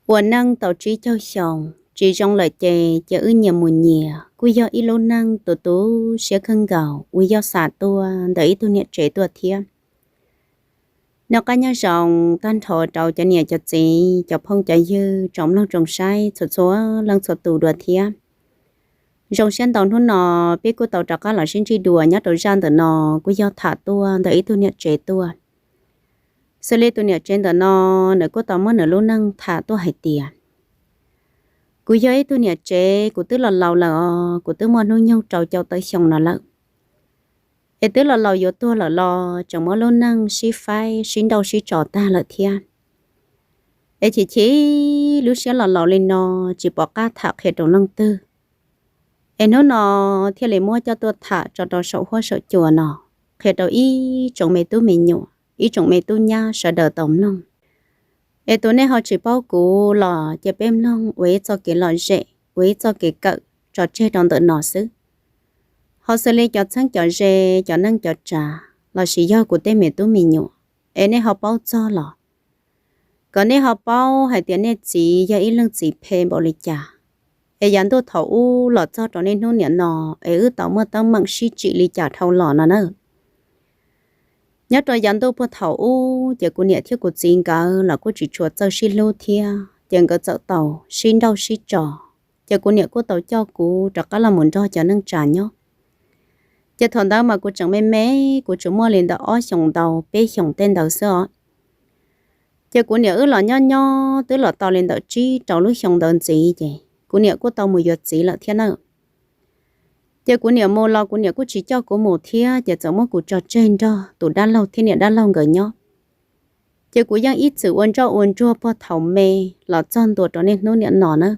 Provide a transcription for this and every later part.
Ua neej tau tsib caug xyoo, tsis zoo lawm ces cia wb nyias mus nyias, kuj yog ib lub neej tu tu siab kawg nkaus uas yog xa tuaj ntawm ib tug niam tsev tuaj thiab. Noj qab nyob zoo tag nrho rau cov niam cov txiv, cov phooj cov ywg, tsoom mloog tsoom saib txhua txhua leej txhua tus dua thiab. Zoo siab ntau hnub no peb kuj tau rov qab los sib ntsib dua nyob rau zaj ntawm no, kuj yog tham tuaj ntawm ib tug niam tsev tuaj. Xws li tus niam tsev ntawm no, nws kuj tau muab nws lub neej tham tuaj hais tias, kuv yog ib tug niam tsev, kuv twb los laus lawm os, kuv twb muaj hnub nyoog rau caum tawm xyoo no lawm. Es twb los laus yuav tuag lawm los tseem muab lub neej sib faib sib nrauj sib tso tag lawm thiab. Es chim chim lub siab los laus li no, tsis pom qab tham qhia rau leej twg. Es hnub no thiaj li muab coj tuaj tham tso rau saum huab saum cua no, qhia rau ib tsoom me tub me nyuam, ib tsoom me tub nyab sawv daws tau mloog. Es tus nej ho tsis paub kuv los cia peb mloog ua ib txoj kev lom zem, ua ib txoj kev kawm tso tseg rau ntawm no xwb. Ho xws li cov txheeb cov ze, cov neej cov tsav, lossis yog kuv tej me tub me nyuam, es nej ho paub txog los, kom nej ho paub hais tias nej txiv yog ib leej txiv phem npaum li cas. Es yav ntuj thaum ub los txog rau niaj hnub niam no, es wb tau muaj teeb meem sib tsim li cas dhau los no na. Nyob rau yav ntuj puag thaum ub ces kuv niam thiab kuv txiv nkawd los kuj tsis tshua txawj sib hlub thiab, ces nkawd txawm tau sib nrauj sib tso. Ces kuv niam kuj tau coj kuv rov qab los mus nrog cov neej tsa nyob. Ces thaum ntawd mas kuv tseem me me, kuv tsuas muaj li ntawm ob xyoos ntau peb xyoos tej ntawd xwb os. Ces kuv niam wb los nyob nyob twb los tau li ntawm tsib rau lub xyoo ntawd ntxiv ces kuv niam kuj tau mus yuav txiv lawm thiab na. Ces kuv niam mus los kuv niam kuj tsis coj kuv mus thiab, ces txawm muab kuv tso tseg nrog tus dab laug thiab niam dab laug nkawd nyob. Ces kuv yeej ib txwm ua ntsoj ua ntsuag puag thaum me los txog ntua rau niaj hnub niam no na.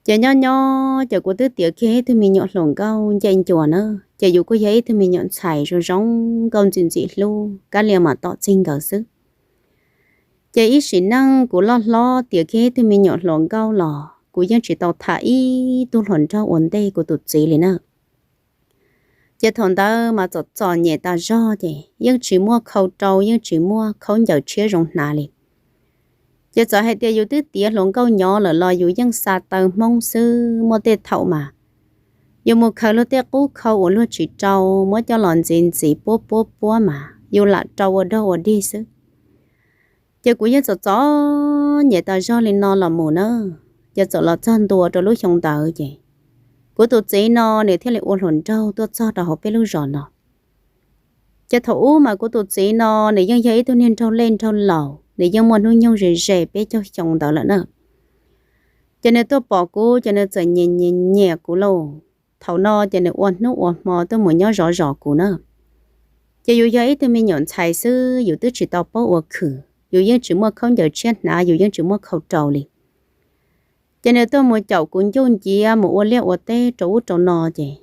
Ces nyob nyob ces kuv twb tiav kiag ib tug me nyuam hluas nkauj nce ncua na, ces yus kuj yog ib tug me nyuam ntxhais zoo zoo nkauj ntxim ntxim hlub, kab lia mas tom txig nkawd xwb. Ces ib sim neej kuv loj hlob tiav kiag ib tug me nyuam hluas nkauj los kuv yeej tsis tau tham ib tug hluas nraug ua ntej kuv tus txiv li na. Ces thaum ntawd mas txom txom nyem tas zog ces yeej tsis muaj khau rau, yeej tsis muaj khaub ncaws tshiab zoo hnav li. Ces txawm hais tias yus twb tiav hluas nkauj nyob lawm los yus yeej xa taw Hmoob xwb, muaj tej thaum mas yus mus khaws luag tej qub khau uas luag tsis rau muab coj los ntxiv ntxiv puab puab puab mas yus lam rau ua dog ua dig xwb. Ces kuv yeej txom txom nyem tas zog li no los mus na. Ces txawm los txog ntua rau lub xyoo ntawd ces kuv tus txiv no nws thiaj li ua hluas nraug tuaj txog rau hauv peb lub zos no. Ces thaum ub mas kuv tus txiv no nws yeej yog ib tug niag nraug lej nraug laus, nws yeej muaj hnub nyoog ze ze peb caug xyoo ntawd lawm na. Ces nws tuaj pom kuv ces nws txawm nyiam nyiam nyiam kuv lauj. Thaum no ces nws ua hnub ua hmo tuaj mus nyob zov zos kuv na. Ces yus yog ib tug me nyuam ntxhais xwb, yus twb tsis tau paub ua khwm, yus yeej tsis muaj khaub ncaws tshiab hnav, yus yeej tsis muaj khau rau li. Ces nws tuaj mus caum kuv ncuj nciav mus ua liaj ua teb rau ub rau no ces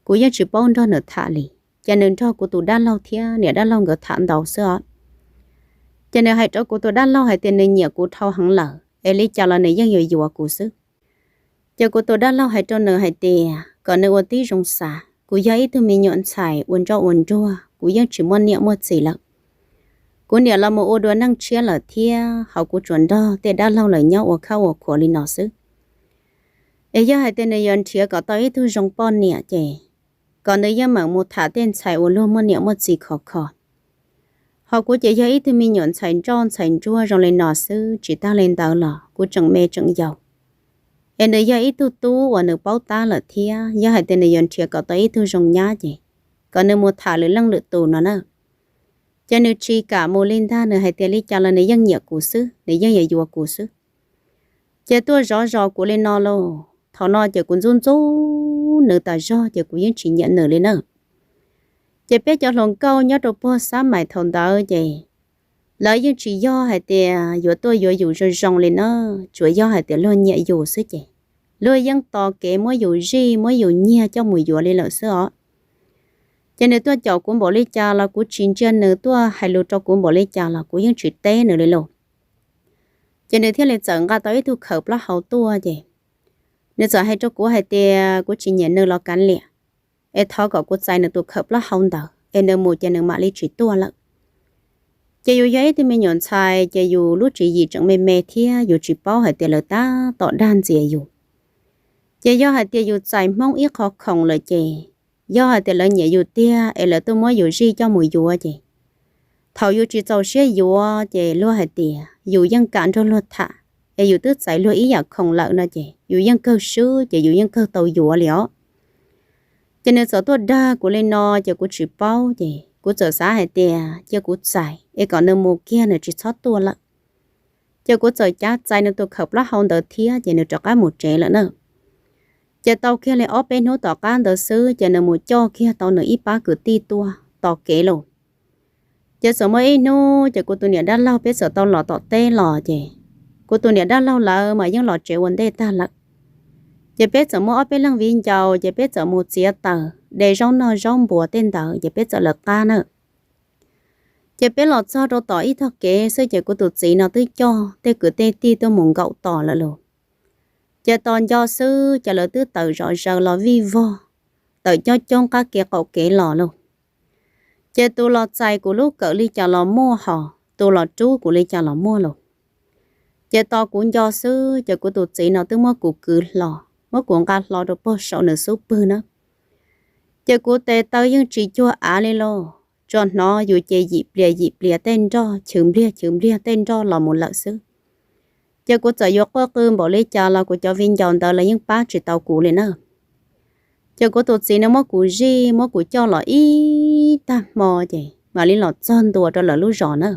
kuv yeej tsis paub nrog nws tham li. Ces nws nrog kuv tus dab laug thiab niam dab laug nkawd tham ntau xwb os. Ces nws hais rau kuv tus dab laug hais tias nws nyiam kuv dhau heev lawm, es li cas los nws yeej yuav yuav kuv xwb. Ces kuv tus dab laug hais rau nws hais tias kom nws ua tib zoo xav, kuv yog ib tug me nyuam ntxhais ua ntsoj ua ntsuag, kuv yeej tsis muaj niam muaj txiv lawm. Kuv niam los mus ua dua neej tshiab lawm thiab, hos kuv tsuas nrog tej dab laug lawm nyob ua khab ua khuav li no xwb. Es yog hais tias nws yuav nrhiav kom tau ib tug zoo poj niam ces kom nws yeej meem mus tham tej ntxhais uas luag muaj niam muaj txiv khov kho. Hos kuv ces yog ib tug me nyuam ntxhais ntsoj ntxhais ntsuag zoo li no xwb, tsis tag li ntawd los kuv tseem me tseem yau. Es nws yog ib tug tub uas nws paub tab lawm thiab, yog hais tias nws yuav nrhiav kom tau ib tug zoo nyab ces kom nws mus tham lwm leej lwm tus no na. Ces nws tsis kam mus li ntag, nws hais tias li cas los nws yeej nyiam kuv xwb, nws yeej yuav yuav kuv xwb. Ces tuaj zov zos kuv li no lauj. Thaum no ces kuv ntxub ntxub nws tas zog ces kuv yeej tsis nyiam nws li na. Ces peb cov hluas nkauj nyob rau puag Xab Mais thaum ntawd ces lawv yeej tsis yog hais tias yuav tuaj yuav yus zoo zoo li na, tsuas yog hais tias luag nyiam yus xwb ces luag yeej tos kev muab yus zij muab yus nyiag coj mus yuav li lawm xwb os. Ces nws tuaj caum kuv npaum li cas los kuv tsis ntsia, nws tuaj hais lus rau kuv npaum li cas los kuv yeej tsis teb nws li lauj. Ces nws thiaj li txawm nqa tau ib tug khawm plaub hau tuaj ces nws txawm hais rau kuv hais tias kuv tsis nyiam nws los kav liam, es thov kom kuv txais nws tus khawm plaub hau ntawd es nws mus ces nws mam li tsis tuaj lawm. Ces yus yog ib tug me nyuam ntxhais ces yus lub tswv yim tseem me me thiab yus tsis paub hais tias lawv tab tom dag ntxias yus. Ces yog hais tias yus txais Hmoob ib qho khoom lawm ces, yog hais tias lawv nyiam yus tiag es lawv tuaj muab yus zij coj mus yuav ces, thaum yus tsis txaus siab yuav ces luag hais tias yus yeej kam nrog luag tham, es yus twb txais luag ib yam khoom lawm no ces yus yeej kawg swb ces yus yeej kawg tau yuav li os. Ces nws txawm tuaj dag kuv li no ces kuv tsis paub ces kuv txawm xav hais tias cia kuv txais es kom nws mus kiag nws tsis txhob tuaj lawm. Ces kuv txawm cav txais nws tus khawm plaub hau ntawd thiab ces nws rov qab mus tsev lawm na. Ces tau kiag li ob peb hnub tom qab ntawd xwb ces nws mus coj kiag tau nws ib pab kwv tij tuaj tos kev lauj. Ces txawm muaj ib hnub ces kuv tus niam dab laug peb txawm tau los tom teb los ces, kuv tus niam dab laug lawv mas yeej los tsev ua ntej tag lawm. Ces peb txawm muaj ob peb leeg viv ncaus ces peb txawm mus txiav taws de zaub noj zaub npuas tej ntawd ces peb txawm lawv qab na. Ces peb los txog rau tom ib tog kev xwb ces kuv tus txiv no twb coj tej kwv tej tij tuaj mus nkaum tos lawm lauj. Ces tos nco xwb ces lawv twb tawm zom zaws los vij vog, tawm coob coob qab kev qaum kev los lauj. Ces tus los txais kuv lub kawm li cas los muaj hos tus los rub kuv li cas los muaj lauj. Ces tos kuv nco xwb ces kuv tus txiv no twb muab kuv kwv hlo, muab kuv nqa hlo rau pog saum nws xub pwg na. Ces kuv tes taw yeej tsis cuag av li lauj, tsuas hnov yus ces yim plias yim plias tej nroj, chwv npliag chwv npliag tej nroj los mus lawm xwb. Ces kuv txawm yuav quaj qw npaum li cas los kuv cov viv ncaus ntawd lawv yeej pab tsis tau kuv li na. Ces kuv tus txiv no muab kuv zij muab kuv coj los ib tag hmo ces mam li los txog ntua rau lawv lub zos na.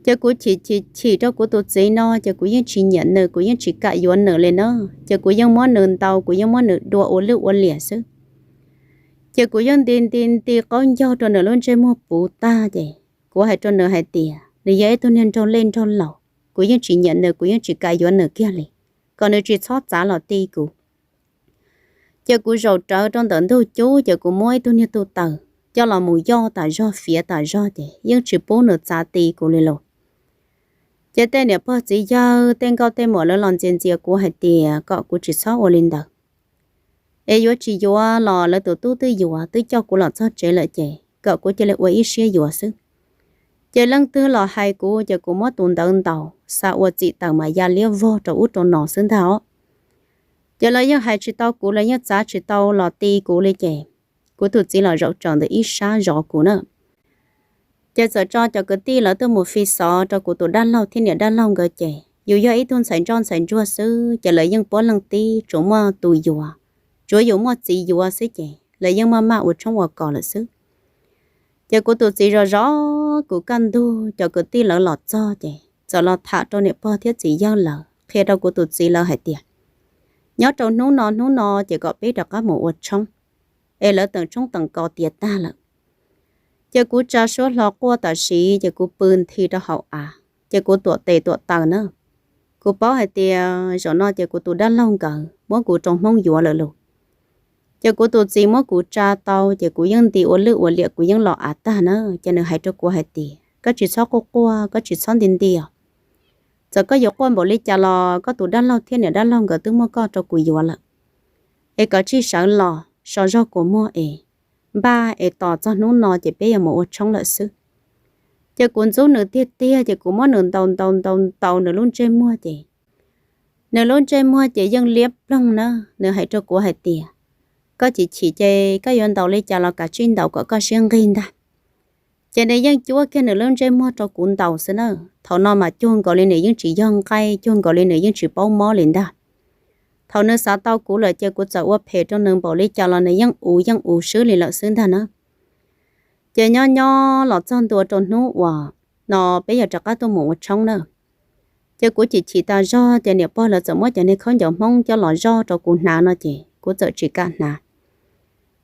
Ces kuv chim chim chim rau kuv tus txiv no ces kuv yeej tsis nyiam nws, kuv yeej tsis kam yuav nws li na. Ces kuv yeej muab nws ntaus, kuv yeej muab nws dua ua lwj ua liam xwb. Ces kuv yeej nti nti nti qaub ncaug rau nws lub ntsej muag puv tag ces kuv hais rau nws hais tias nws yog ib tug niag nraug lej nraug laus, kuv yeej tsis nyiam nws, kuv yeej tsis kam yuav nws kiag li, kom nws tsis txhob txav los ti kuv. Ces kuv zaum rawv rau ntawm ntug cub ces kuv muab ib tug niag tub taws coj los mus yoj tas zog fiav tas zog ces yeej tsis pub nws txav ti kuv li lauj. Ces tej niam pog txiv yawg tej nkauj tej muam lawv los ntxias ntxias kuv hais tias kom kuv tsis txhob ua li ntawd, es yuav tsis yuav los lawv tus tub twb yuav twb coj kuv los txog tsev lawm ces kom kuv cia li ua ib siab yuav xwb. Ces leej twg los hais kuv ces kuv muab tus ntawd ntaus xa ua txim tawm mas ya liab vog rau ub rau no xwb ntag os. Ces lawv yeej hais tsis tau kuv, lawv yeej txav tsis tau los ti kuv li ces kuv tus txiv los zaum tsaws ntawm ib sab zov kuv na. Ces txawm tso cov kwv tij lawv tuaj mus fi xov rau kuv tus dab laug thiab niam dab laug nkawd ces yus yog ib tug ntxhais ntsoj ntxhais ntsuag xwb ces lawv yeej puab leej tib tsuas muaj tus yuav, tsuav yus muaj txiv yuav xwb ces lawv yeej maj maj ua tshoob ua kos lawm xwb. Ces kuv tus txiv zov zov kuv kaj ntug cov kwv tij lawv los txog ces txawm los tham rau niam pog thiab txiv yawg lawv qhia rau kuv tus txiv lawv hais tias nyob rau hnub no hnub no ces kom peb rov qab mus ua tshoob, es lawv teem tshoob teem kos tiav tag lawm. Ces kuv tsa suab hlo quaj tam sim ces kuv pw nthi rau hauv av ces kuv tuam tes tuam taw na. Kuv paub hais tias zaum no ces kuv tus dab laug nkawd muab kuv rau Hmoob yuav lawm lauj. Ces kuv tus txiv muab kuv tsa tau ces kuv yeej nti ua lwj ua liam kuv yeej los av tag na. Ces nws hais rau kuv hais tias koj tsis txhob quaj quaj, koj tsis txhob nti nti os. Txawm koj yuav quaj npaum li cas los koj tus dab laug thiab niam dab laug nkawd twb muab koj rau kuv yuav lawm. Es koj tsij sawv los so zog kua muag es npaj es tos txog hnub no ces peb yuav mus ua tshoob lawm xwb. Ces kuv ntxub nws tiag tiag ces kuv muab nws ntaus ntaus ntaus ntaus nws lub ntsej muag ces nws lub ntsej muag ces yeej liab ploog na. Nws hais rau kuv hais tias koj chim chim ces koj yuav ntaus li cas los kav tsij ntaus kom koj siab nqig ntag. Ces nws yeej cuab kiag nws lub ntsej muag rau kuv ntaus xwb na. Thaum no mas cuag nkaus li nws yeej tsis yog nqaij, cuag nkaus li nws yeej tsis paub mob li ntag. Thaum nws xav tau kuv lawm ces kuv txawm ua phem rau nws npaum li cas los nws yeej uv yeej uv swb li lawm xwb ntag na. Ces nyob nyob los txog ntua rau hnub uas no peb yog rov qab tuaj mus ua tshoob na. Ces kuv chim chim tas zog ces niam pog lawv txawm muab cov niag khaub ncaws Hmoob coj los zoj rau kuv hnav no ces kuv txawm tsis kam hnav.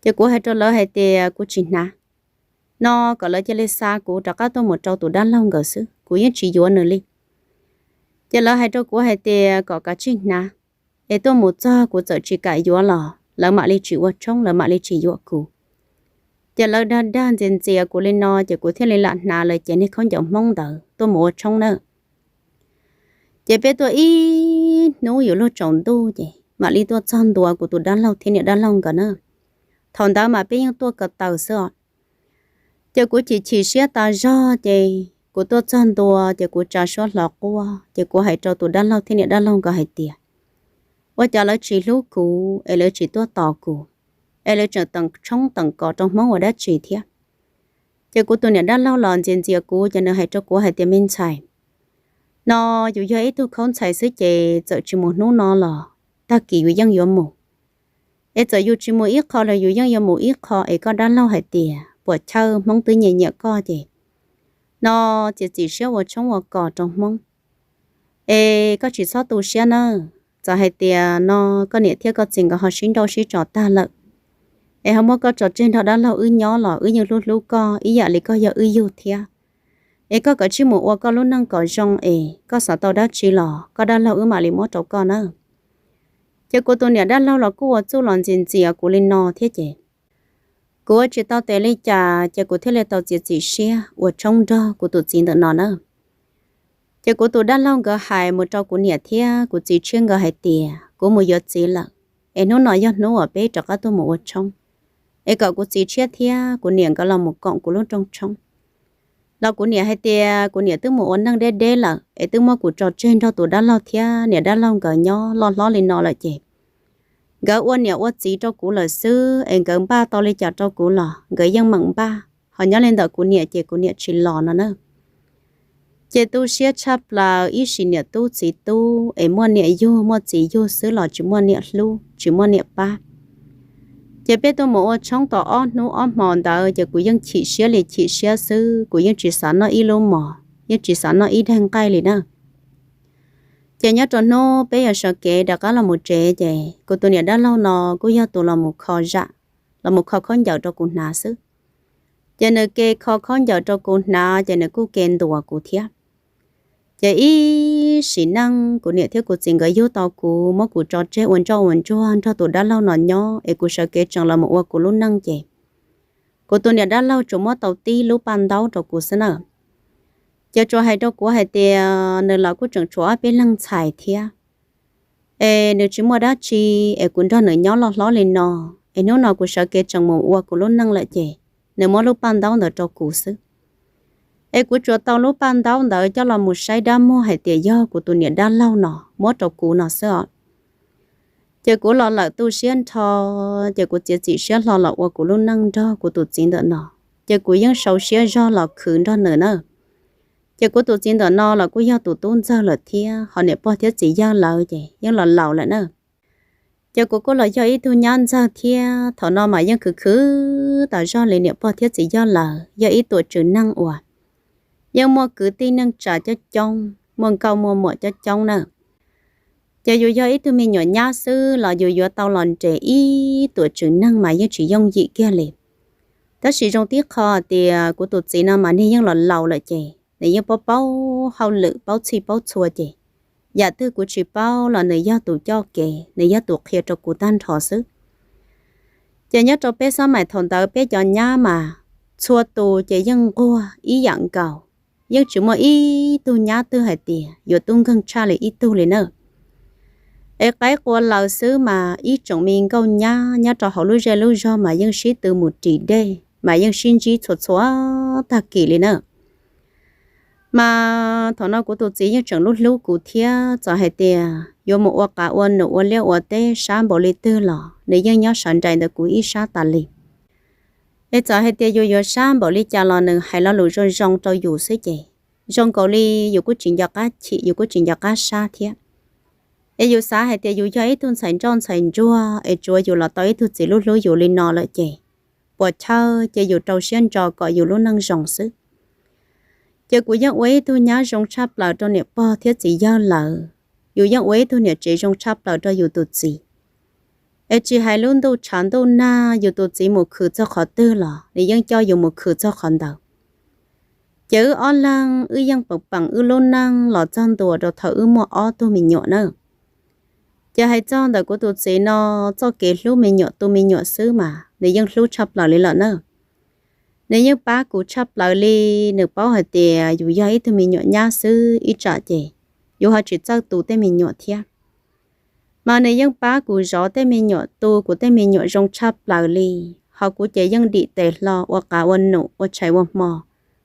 Ces kuv hais rau lawv hais tias kuv tsis hnav, no kom lawv cia li xa kuv rov qab tuaj mus rau tus dab laug nkawd xwb, kuv yeej tsis yuav nws li. Ces lawv hais rau kuv hais tias kom kav tsij hnav, es tuaj mus txog kuv txawm tsis kam yuav los lawv mam li tsis ua tshoob, lawv mam li tsis yuav kuv. Ces lawv dag dag ntxias ntxias kuv li no ces kuv thiaj li lam hnav lawv cov niag khaub ncaws Hmoob ntawd tuaj mus ua tshoob na. Ces peb tuaj ib hnub yuav luag tsaus ntuj ces mam li tuaj txog ntua kuv tus dab laug thiab niam dab laug nkawd na. Thaum ntawd mas peb yeej tuaj ko taw xwb os. Ces kuv chim chim siab tas zog ces Kuv tuaj txog ntua ces kuv tsa suab hlo quaj, ces kuv hais rau tus dab laug thiab niam dab laug nkawd hais tias, ua cas lawv tsis hlub kuv es lawv tsis tuaj tos kuv, es lawv tseem teem tshoob teem kos rau Hmoob ua dab tsi thiab? Ces kuv tus niam dab laug los ntxias ntxias kuv, ces nws hais rau kuv hais tias, me ntxhais, no yus yog ib tug khaub ntxhais xwb ces txawm tsis mus hnub no los tag kis yus yeej yuav mus. Es txawm yus tsis mus ib qho los yus yeej yuav mus ib qho, es koj dab laug hais tias puas chawj, Hmoob twb nyiam nyiam koj ces no txiav txim siab ua tshoob ua kos rau Hmoob. Es koj tsis txhob tu siab nawb, txawm hais tias no koj niam thiab koj txiv nkawd ho sib nrauj sib tso tag lawm, es ho muab koj tso tseg nrog dab laug wb nyob los wb yeej hlub hlub koj ib yam li koj yog wb yug thiab. Es koj kav tsij mus ua koj lub neej kom zoo, es koj xav tau dab tsi los koj dab laug wb mam li muab rau koj nawb. Ces kuv tus niam dab laug los kuj ua txuj los ntxias ntxias kuv li no thiab ces kuv ua tsis tau tes li cas, ces kuv thiaj li tau txiav txim siab ua tshoob nrog kuv tus txiv ntawm no na. Ces kuv tus dab laug nkawd hais mus rau kuv niam thiab kuv txiv tshiab nkawd hais tias kuv mus yuav txiv lawm, es hnub no yog hnub uas peb rov qab tuaj mus ua tshoob, es kom kuv txiv tshiab thiab kuv niam nkawd los mus koom kuv lub rooj tshoob. Los kuv niam hais tias kuv niam twb mus ua neej deb deb lawm, es twb muab kuv tso tseg nrog tus dab laug thiab niam dab laug nkawd nyob loj hlob li no lawm ces nkawd ua niam ua txiv rau kuv lawm xwb, es nkawd npaj tau li cas rau kuv los nkawd yeej meem npaj, ho nyob li ntawm kuv niam ces kuv niam tsis los no na. Ces tu siab tshaj plaws, ib sim niam tub txiv tub, es muaj niam yug muaj txiv yug xwb los tsis muaj niam hlub tsis muaj niam pab. Ces peb tuaj mus ua tshoob tau ob hnub ob hmo ntawd ces kuv yeej chim siab li chim siab xwb, kuv yeej tsis xav noj ib lub mov, yeej tsis xav noj ib daig nqaij li na. Ces nyob rau hnub peb yuav sawv kev rov qab los mus tsev ces kuv tus niam dab laug no kuj yog tus los mus kho zam, los mus kho khaub ncaws rau kuv hnav xwb. Ces nws ke kho khaub ncaws rau kuv hnav ces nws kuj ke ntuas kuv thiab. Ces ib sim neej kuv niam thiab kuv txiv nkawd yug tau kuv, muab kuv tso tseg ua ntsoj ua ntsuag nrog tus dab laug no nyob, es kuv sawv kev tseem los mus ua kuv lub neej ces kuv tus niam dab laug tsuas muab tau tib lub paj ntaub rau kuv xwb na. Ces tsuas hais rau kuv hais tias nws los kuj tseem tshuav ob peb leeg ntxhais thiab, es nws tsis muaj dab tsi, es kuv nrog nws nyob loj hlob li no, es hnub no kuv sawv kev tseem mus ua kuv lub neej lawm ces nws muab lub paj ntaub ntawd rau kuv xwb. Es kuv tsuas tau lub paj ntaub ntawd coj los mus saib dab muag hais tias yog kuv tus niam dab laug no muab rau kuv no xwb os. Ces kuv los lawm tu siab nrho, ces kuv txiav txim siab hlo los ua kuv lub neej nrog kuv tus txiv ntawm no. Ces kuv yeej sau siab zog los khwv nrog nws na. Ces kuv tus txiv ntawm no los kuj yog tus tub ntxawg lawm thiab, ho niam pog thiab txiv yawg lawv ces yeej los laus lawm na. Ces kuv kuj los yog ib tug nyab ntxawg thiab, thaum no mas yeej khwv khwv tas zog li niam pog thiab txiv yawg lawv, yog ib tuam tswv neeg uas yeej muaj kwv tij neej tsa coob coob, muaj nkauj muaj muam coob coob na. Ces yus yog ib tug me nyuam nyab xwb los yus yuav tau los nres ib tuam tswv neeg mas yeej tsis yooj yim kiag li. Tab sis zoo tib qho tias kuv tus txiv no mas niag yeej los laus lawm ces nws yeej paub paub hauj lwm paub txhij paub txhua ces yam twg kuv tsis paub los nws yog tus coj kev, nws yog tus qhia rau kuv tag nrho xwb. Ces nyob rau peb xab maim thaum ntawd peb cov nyab mas txhua tus ces yeej nquag ib yam nkaus, yeej tsis muaj ib tug nyab twg hais tias yuav tub nkeeg tshaj li ib tug li na. Es qaib qua laws xwb mas ib tsoom me nkauj nyab nyob rau hauv lub zej lub zog mas yeej sib tw mus ris dej mas yeej sib ntsib txhua txhua tag kis li na. Mas thaum no kuv tus txiv yeej tseem hlub hlub kuv thiab, txawm hais tias yuav mus ua qav ua num ua liaj ua teb sab npaum li twg los nws yeej nyob sawv nraim ntawm kuv ib sab tas li. Es txawm hais tias yus yuav sab npaum li cas los nws hais lo lus zoo zoo rau yus xwb ces zoo nkaus li yus kuj tsis nco qab chim, yus kuj tsis nco qab sab thiab. Es yus xav hais tias yus yog ib tug ntxhais ntsoj ntxhais ntsuag es tsuav yus los tau ib tug txiv hlub hlub yus li no lawm ces puas chawj, ces yus rau siab ntso kom yus lub neej zoo xwb. Ces kuv yeej ua ib tug nyab zoo tshaj plaws rau niam pog thiab txiv yawg lawv, yus yeej ua ib tug niam tsev zoo tshaj plaws rau yus tus txiv. Es tsis hais lub ntuj tshav ntuj nag yus tus txiv mus khwv txog qhov twg los nws yeej coj yus mus khwv txog qhov ntawd. Ces wb ob leeg wb yeej peem peem wb lub neej los txog ntua rau thaum wb muaj ob tug me nyuam na. Ces hais txog ntawm kuv tus txiv no, txoj kev hlub me nyuam tu me nyuam xwb mas nws yeej hlub tshaj plaws li lawm na. Nws yeej pab kuv tshaj plaws li, nws paub hais tias yus yog ib tug me nyuam nyab xwb ib tsam ces yus ho tsis txawj tu tej me nyuam thiab. Mas nws yeej pab kuv zov tej me nyuam, tu kuv tej me nyuam zoo tshaj plaws li. Ho kuv ces yeej dim tes hlo ua qav ua num ua tshais ua hmo,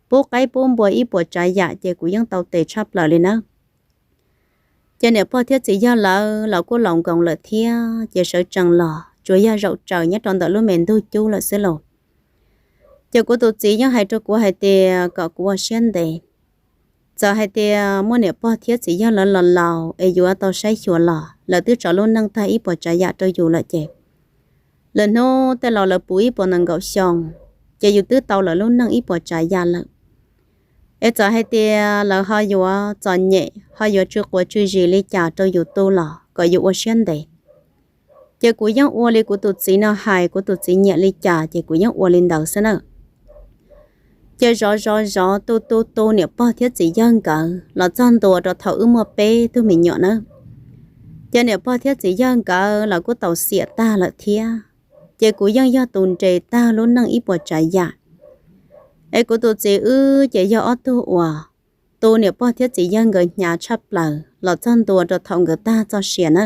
pub qaib pub npua ib puas tsav yam ces kuv yeej tau tes tshaj plaws li nawb. Ces niam pog thiab txiv yawg lawv los kuj laus nkoos lawm thiab, ces sawv tsees los tsuas yog zaum tsaws nyob rau ntawm lub me ntug cub lawm xwb los. Ces kuv tus txiv yeej hais rau kuv hais tias kom kuv ua siab ntev. Txawm hais tias muaj niam pog thiab txiv yawg lawv los laus es yuav tau saib xyuas los lawv twb tso lub neej tag ib puas tsav yam rau yus lawm ces, lwm hnub tej laus lawv puv ib puas nees nkaum xyoo, ces yus twb tau lawv lub neej ib puas tsav yam lawm. Es txawm hais tias lawv ho yuav txom nyem ho yuav tsw quav tsw zis li cas rau yus tu los kom yus ua siab ntev. Ces kuv yeej ua li kuv tus txiv no hais, kuv tus txiv nyiam li cas ces kuv yeej ua li ntawd xwb na. Ces zov zov zov tu tu tu niam pog thiab txiv yawg nkawd los txog ntua rau thaum wb muaj peb tug me nyuam na. Ces niam pog thiab txiv yawg nkawd los kuj tau xiam tag lawm thiab, ces kuv yeej yog tus nres tag lub neej ib puas tsav yam. Es kuv tus txiv wb ces yog ob tug uas tu niam pog thiab txiv yawg nkawd hnyav tshaj plaws los txog ntua rau thaum nkawd tag txoj sia na.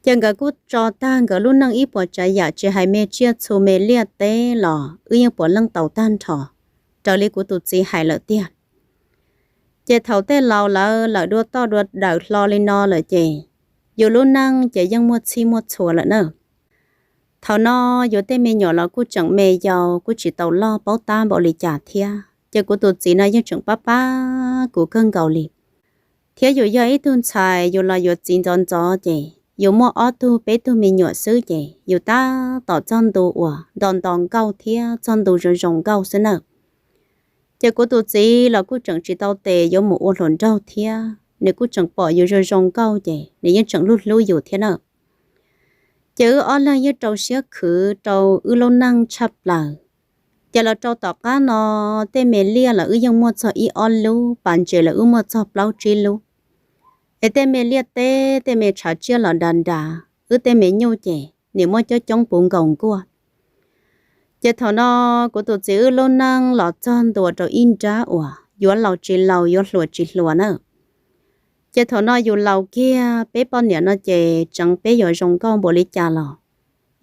Ces nkawd kuj tso tag nkawd lub neej ib puas tsav yam, tsis hais me tsiaj txhu me liaj teb los wb yeej puav leej tau tag nrho, raws li kuv tus txiv hais lawm tiag. Ces thaum tej laus lawv lawm dua toj dua daws hlo li no lawm ces yus lub neej ces yeej muaj txhij muaj txhua lawm na. Thaum no yus tej me nyuam los kuj tseem me yau, kuj tsis tau loj paub tab npaum li cas thiab, ces kuv tus txiv no yeej tseem pab pab kuv kawg nkaus li. Thiab yus yog ib tug ntxhais, yus los yuav txiv ntxov ntxov ces yus muaj ob tug peb tug me nyuam xwb ces yus tab tom txog ntu uas nto nto nkauj thiab txog ntu zoo zoo nkauj xwb na. Ces kuv tus txiv los kuj tseem tsis tau tes yuav mus ua hluas nraug thiab, nws kuj tseem pom yus zoo zoo nkauj ces nws yeej tseem hlub hlub yus thiab na. Ces wb ob leeg yeej rau siab khwv rau wb lub neej tshaj plaws. Ces los rau tom qab no, tej me liaj los wb yeej muaj txog ib ob lub, pas ntses los wb muaj txog plaub tsib lub. Es tej me liaj teb, tej me tshav tsiaj los dav dav, wb tej me nyuj ces nim muaj coob coob puv nkaus nkuaj. Ces thaum no kuv tus txiv wb lub neej los txog ntua rau ib nrab uas yuav laus tsis laus, yuav hluas tsis hluas na. Ces thaum no yus laus kiag, peb poj niam no ces tseev peb yuav zoo nkauj npaum li cas los,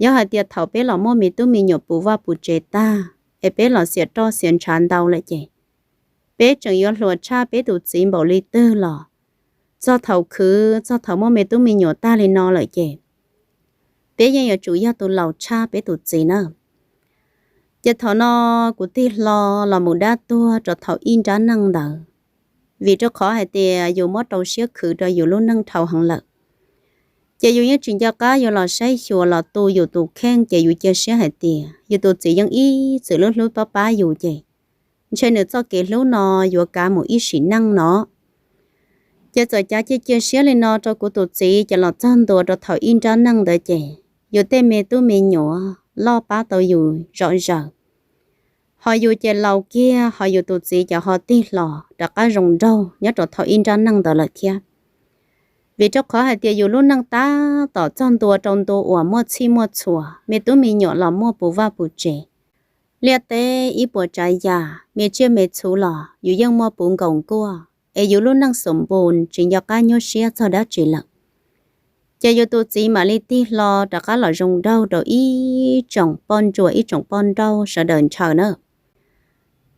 yog hais tias thaum peb los muaj me tub me nyuam puv vaj puv tsev tag, es peb los xiam roj xiam ntshav ntau lawm ces, peb tseem yuav hluas tshaj peb tus txiv npaum li twg los, txog thaum khwv, txog thaum muaj me tub me nyuam tag li no lawm ces, peb yeej yuav tsum yog tus laus tshaj peb tus txiv na. Ces thaum no kuv tig hlo los mus dab tuag rau thaum ib nrab neej ntawd, vim rau qhov hais tias yus muab rau siab khwv rau yus lub neej dhau heev lawm. Ces yus yeej tsis nco qab yuav los saib xyuas los tu yus tus kheej, ces yus cia siab hais tias yus tus txiv yeej ib txwm hlub hlub pab pab yus ces ntshe nws txoj kev hlub no yuav kav mus ib sim neej no. Ces txawm cav cia cia siab li no rau kuv tus txiv, ces los txog ntua rau thaum ib nrab neej ntawd ces yus tej me tub me nyuam loj pab tau yus zom zaws, ho yus ces laus kiag, ho yus tus txiv ces ho tig hlo rov qab zoo nraug nyob rau thaum ib nrab neej ntawd lawm thiab. Vim rau qhov hais tias yus lub neej tab tom txog ntua rau ntu uas muaj txhij muaj txhua, me tub me nyuam los muaj puv vaj puv tsev, liaj teb ib puas tsav yam, me tsiaj me txhu los yus yeej muaj puv nkaus nkuaj, es yus lub neej xum npus tsis nco qab nyuaj siab txog dab tsi lawm. Ces yus tus txiv mam li tig hlo rov qab los zoo nraug rau ib tsoom poj ntsuam ib tsoom poj nrauj sawv daws ntshaw na.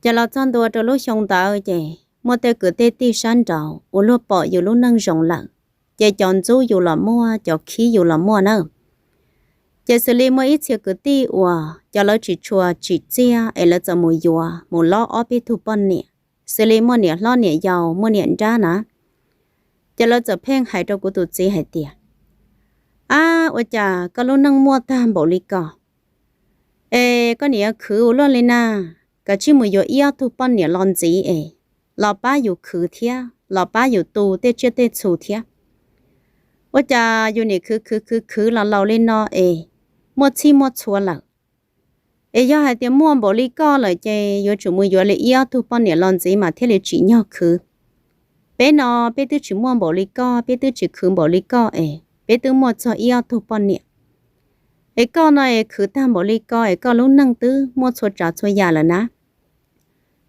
Ces los txog ntua rau lub xyoo ntawd ces muaj tej kwv tej tij sab nraud uas luag pom yus lub neej zoo lawm, ces cov ntxub yus los muaj, cov khib yus los muaj na. Ces xws li muaj ib txhia kwv tij uas cov lawv tsis tshua tsim txiaj es lawv txawm mus yuav mus lob ob peb tug poj niam, xws li muaj niam hlob niam yau muaj niam nrab na. Ces lawv txawm pheej hais rau kuv tus txiv hais tias, ab, ua cas koj lub neej muaj tag npaum li ko, es koj niam yuav khwv ua luaj li na, kav tsij mus yuav ib ob tug poj niam los ntxiv es los pab yus khwv thiab los pab yus tu tej tsiaj tej txhu thiab. Ua cas yus niam khwv khwv khwv khwv los laus li no es muaj txhij muaj txhua lawm, es yog hais tias muaj npaum li koj lawm ces yuav tsum mus yuav li ib ob tug poj niam los ntxiv mas thiaj li tsim nyog khwv. Peb no peb twb tsis muaj npaum li koj, peb twb tsis khwv npaum li koj es peb twb muaj txog ib ob tug poj niam. Es koj no es khwv tag npaum li koj es koj lub neej twb muaj txhua tsav txhua yam lawm na.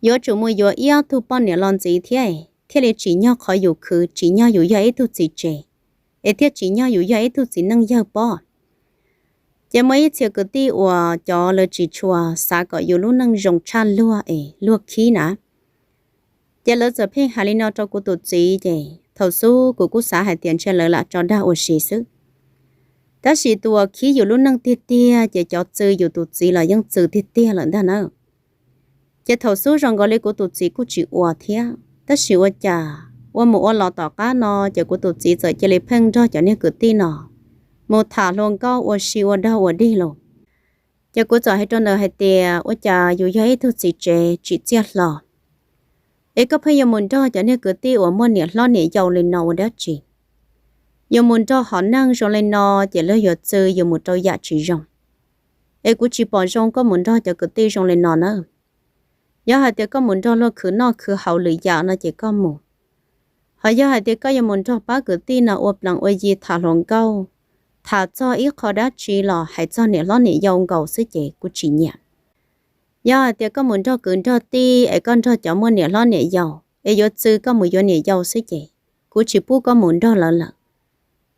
Yuav tsum mus yuav ib ob tug poj niam los ntxiv thiab es thiaj li tsim nyog qhov yus khwv, tsim nyog yus yog ib tug txiv tsev, es thiaj tsim nyog yus yog ib tug txiv neej yawg pob. Ces muaj ib txhia kwv tij uas cov lawv tsis tshua xav kom yus lub neej zoo tshaj luag es luag khib na. Ces lawv txawm pheej hais li no rau kuv tus txiv, ces thaum xub kuv kuj xav hais tias ntshe lawv lam tso dag ua si xwb. Tab sis tus uas khib yus lub neej tiag tiag ces cov txw yus tus txiv los yeej txw tiag tiag lawm ntag na. Ces thaum xub zoo nkaus li kuv tus txiv kuj tsis ua thiab, tab sis ua cas ua mus ua los tom qab no ces kuv tus txiv txawm cia li pheej nrog cov niag kwv tij no mus tham hluas nkauj ua si ua dog ua dig los. Ces kuv txawm hais rau nws hais tias, ua cas yus yog ib tug txiv tsev tsim txiaj hlo, es koj pheej yuav mus nrog cov niag kwv tij uas muaj niam hlob niam yau li no ua dab tsi? Yus mus nrog hom neeg zoo li no ces luag yuav txw yus mus rau yam tsis zoo. Es kuv tsis pom zoo koj mus nrog cov kwv tij zoo li no na. Yog hais tias koj mus nrog luag khwv noj khwv haus lwm yam no ces koj mus. Ho yog hais tias koj yuav mus nrog pab kwv tij no ua plees ua yi tham hluas nkauj, tham txog ib qho dab tsi los hais txog niam hlob niam yau nkaus xwb ces kuv tsis nyiam. Yog hais tias koj mus nrog kwv nrog tij es koj nrog cov muaj niam hlob niam yau es yuav txw koj mus yuav niam yau xwb ces kuv tsis pub koj mus nrog lawv lawm.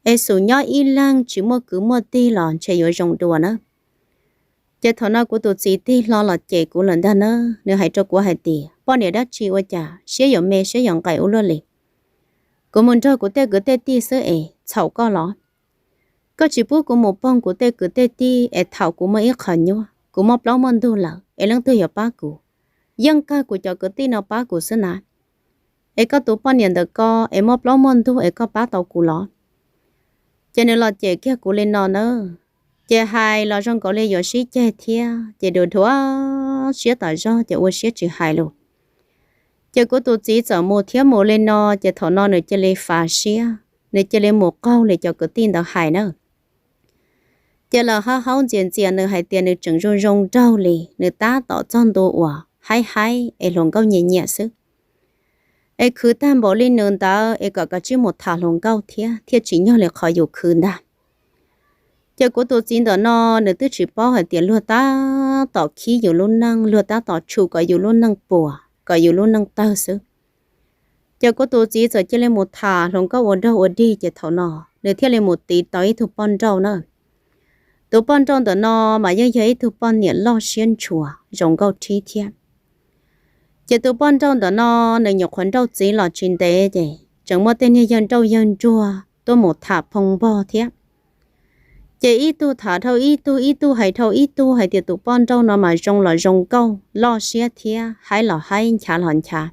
Es xum nyob ib leeg tsis muaj kwv muaj tij los ntshe yuav zoo dua na. Ces thaum no kuv tus txiv tig hlo los cem kuv lawm ntag na. Nws hais rau kuv hais tias, poj niam dab tsi ua cas siab yuav me siab yuav nqaim ua luaj li? Kuv mus nrog kuv tej kwv tej tij xwb es txhaum koj los? Koj tsis pub kuv mus poog kuv tej kwv tej tij es thaum kuv muaj ib qho nyuaj, kuv muaj plaub muaj ntug lawm es leej twg yuav pab kuv? Yeej kawg kuv cov kwv tij no pab kuv xwb na. Es koj tus poj niam ntawm ko es muaj plaub muaj ntug es koj pab tau kuv los? Ces nws los cem kiag kuv li no na. Ces hais los zoo nkaus li yuav sib ceg thiab ces dhuav dhuav siab tas zog ces ua siab tsis hais lus. Ces kuv tus txiv txawm mus thiab mus li no ces thaum no nws cia li fav siab, nws cia li mus qaug li cov kwv tij ntawd hais na. Ces lawv haub haub ntxias ntxias nws hais tias nws tseem zoo zoo nraug li, nws tab tom txog ntua uas haib haib es hluas nkauj nyiam nyiam xwb. Es khwv tag npaum li nws ntawd es kom kav tsij mus tham hluas nkauj thiab thiaj tsis nyog li qhov yus khwv ntag. Ces kuv tus txiv ntawm no nws twb tsis paub hais tias luag tab tom khib yus lub neej, luag tab tom tshum kom yus lub neej puas, kom yus lub neej tawg xwb. Ces kuv tus txiv txawm cia li mus tham hluas nkauj ua dog ua dig ces thaum no nws thiaj li mus tiv tau ib tug poj nrauj na. Tus poj nrauj ntawm no mas yeej yog ib tug poj niam loj siab ntshua zoo nkauj thib thiab. Ces tus poj nrauj ntawm no nws nyuam qhuav nrauj txiv los tsis ntev ces tseem muaj tej niag yawg nrauj yawg ntsuag tuaj mus tham phoo npog thiab. Ces ib tug tham dhau ib tug, ib tug hais dhau ib tug hais tias tus poj nrauj no mas zoo los zoo nkauj, loj siab thiab, haib los haib, nchav los nchav.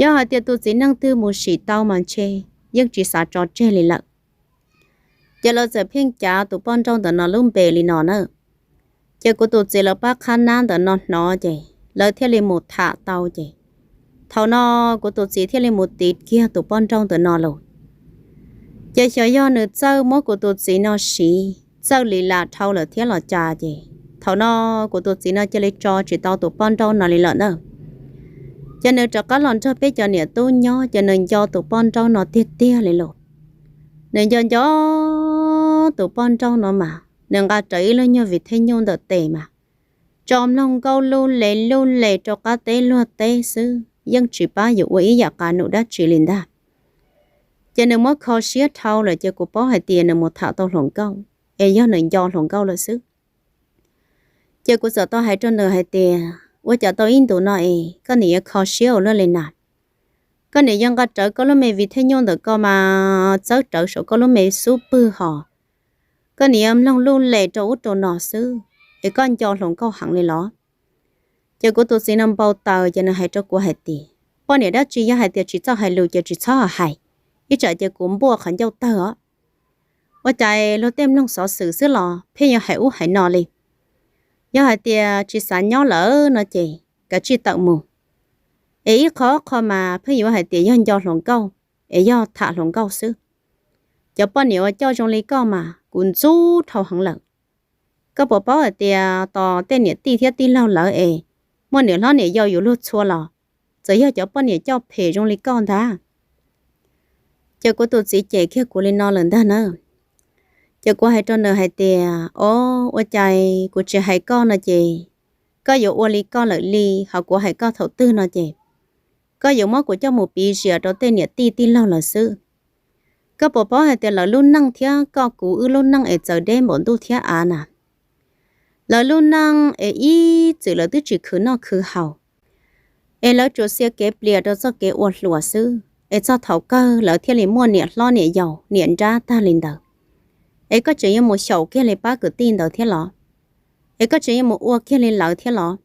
Yog hais tias tus txiv neej twg mus sim tau mas ntshe yeej tsis xav tso tseg li lawm. Ces lawv txawm pheej cav tus poj nrauj ntawm no lub npe li no na. Ces kuv tus txiv lawv pab qhab nab ntawm no hnov ces lawv thiaj li mus tham tau ces thaum no kuv tus txiv thiaj li mus tiv kiag tus poj nrauj ntawm no los. Ces xyov yog nws txawj muab kuv tus txiv no siv, txawj li lam dhau lawm thiab los cas ces thaum no kuv tus txiv no cia li tso tsis tau tus poj nrauj no li lawm na. Ces nws rov qab los nrog peb cov niam tub nyob ces nws nco tus poj nrauj no tiag tiag li los. Nws nco nco tus poj nrauj no mas nws nqa rawv ib lub nyuag vim thej nyuj ntawm tes mas tso mloog nkauj lub le lub le rau qab teb luag teb xwb, yeej tsis pab yus ua ib yam qas num dab tsi li ntag. Ces nws muab kho siab dhau lawm ces kuv paub hais tias nws mus tham tau hluas nkauj, es yog nws nco hluas nkauj lawm xwb. Ces kuv txawm tau hais rau nws hais tias, ua cas tau ib ntus no es koj niam yuav kho siab ua luaj li na? Koj niam yuav nqa rawv koj lub me vim thej nyuj ntawm ko mas txawb rawv saum koj lub me xub pwg hos, koj niam yuav mloog lub le rau ub rau no xwb, es koj nco hluas nkauj heev li los? Ces kuv tus txiv no npau taws ces nws hais rau kuv hais tias, poj niam dab tsi yog hais tias tsis txawj hais lus ces tsis txhob hais, ib tsam ces kuv npuaj qhov ncauj tawg os. Ua cas luag tej mloog xov xwm xwb los pheej yuav hais ub hais no li? Yog hais tias tsis xav nyob lawm no ces kav tsij tawm mus. Es ib qho qho mas pheej yuav hais tias yog nco hluas nkauj, es yog tham hluas nkauj xwb. Cov poj niam uas coj zoo li koj mas kuv ntxub dhau heev lawm. Koj puas paub hais tias tos tej niam tij thiab tij laug lawv es muaj niam hlob niam yau yus luag txhua los txawm yog cov poj niam coj phem zoo li koj ntag. Ces kuv tus txiv cem kiag kuv li no lawm ntag na. Ces kuv hais rau nws hais tias, o, ua cas kuv tsis hais koj no ces koj yuav ua li koj lawm li, ho kuv hais koj thaum twg no ces koj yuav muab kuv coj mus piv zias rau tej niam tij tij laug lawm xwb. Koj puas paub hais tias lawv lub neej thiab koj kuv wb lub neej es txawv deb npaum ntuj thiab av na? Lawv lub neej es ib txwm lawv twb tsis khwv noj khwv haus, es lawv tsuas xia kev plias rau txoj kev ua hluas xwb, es txog thaum kawg lawv thiaj li muaj niam hlob niam yaus niam nrab tag li ntawd. Es koj tseem yuav mus xyaum kiag li pab kwv tij ntawd thiab los? Es koj tseem yuav mus ua kiag li lawv thiab los?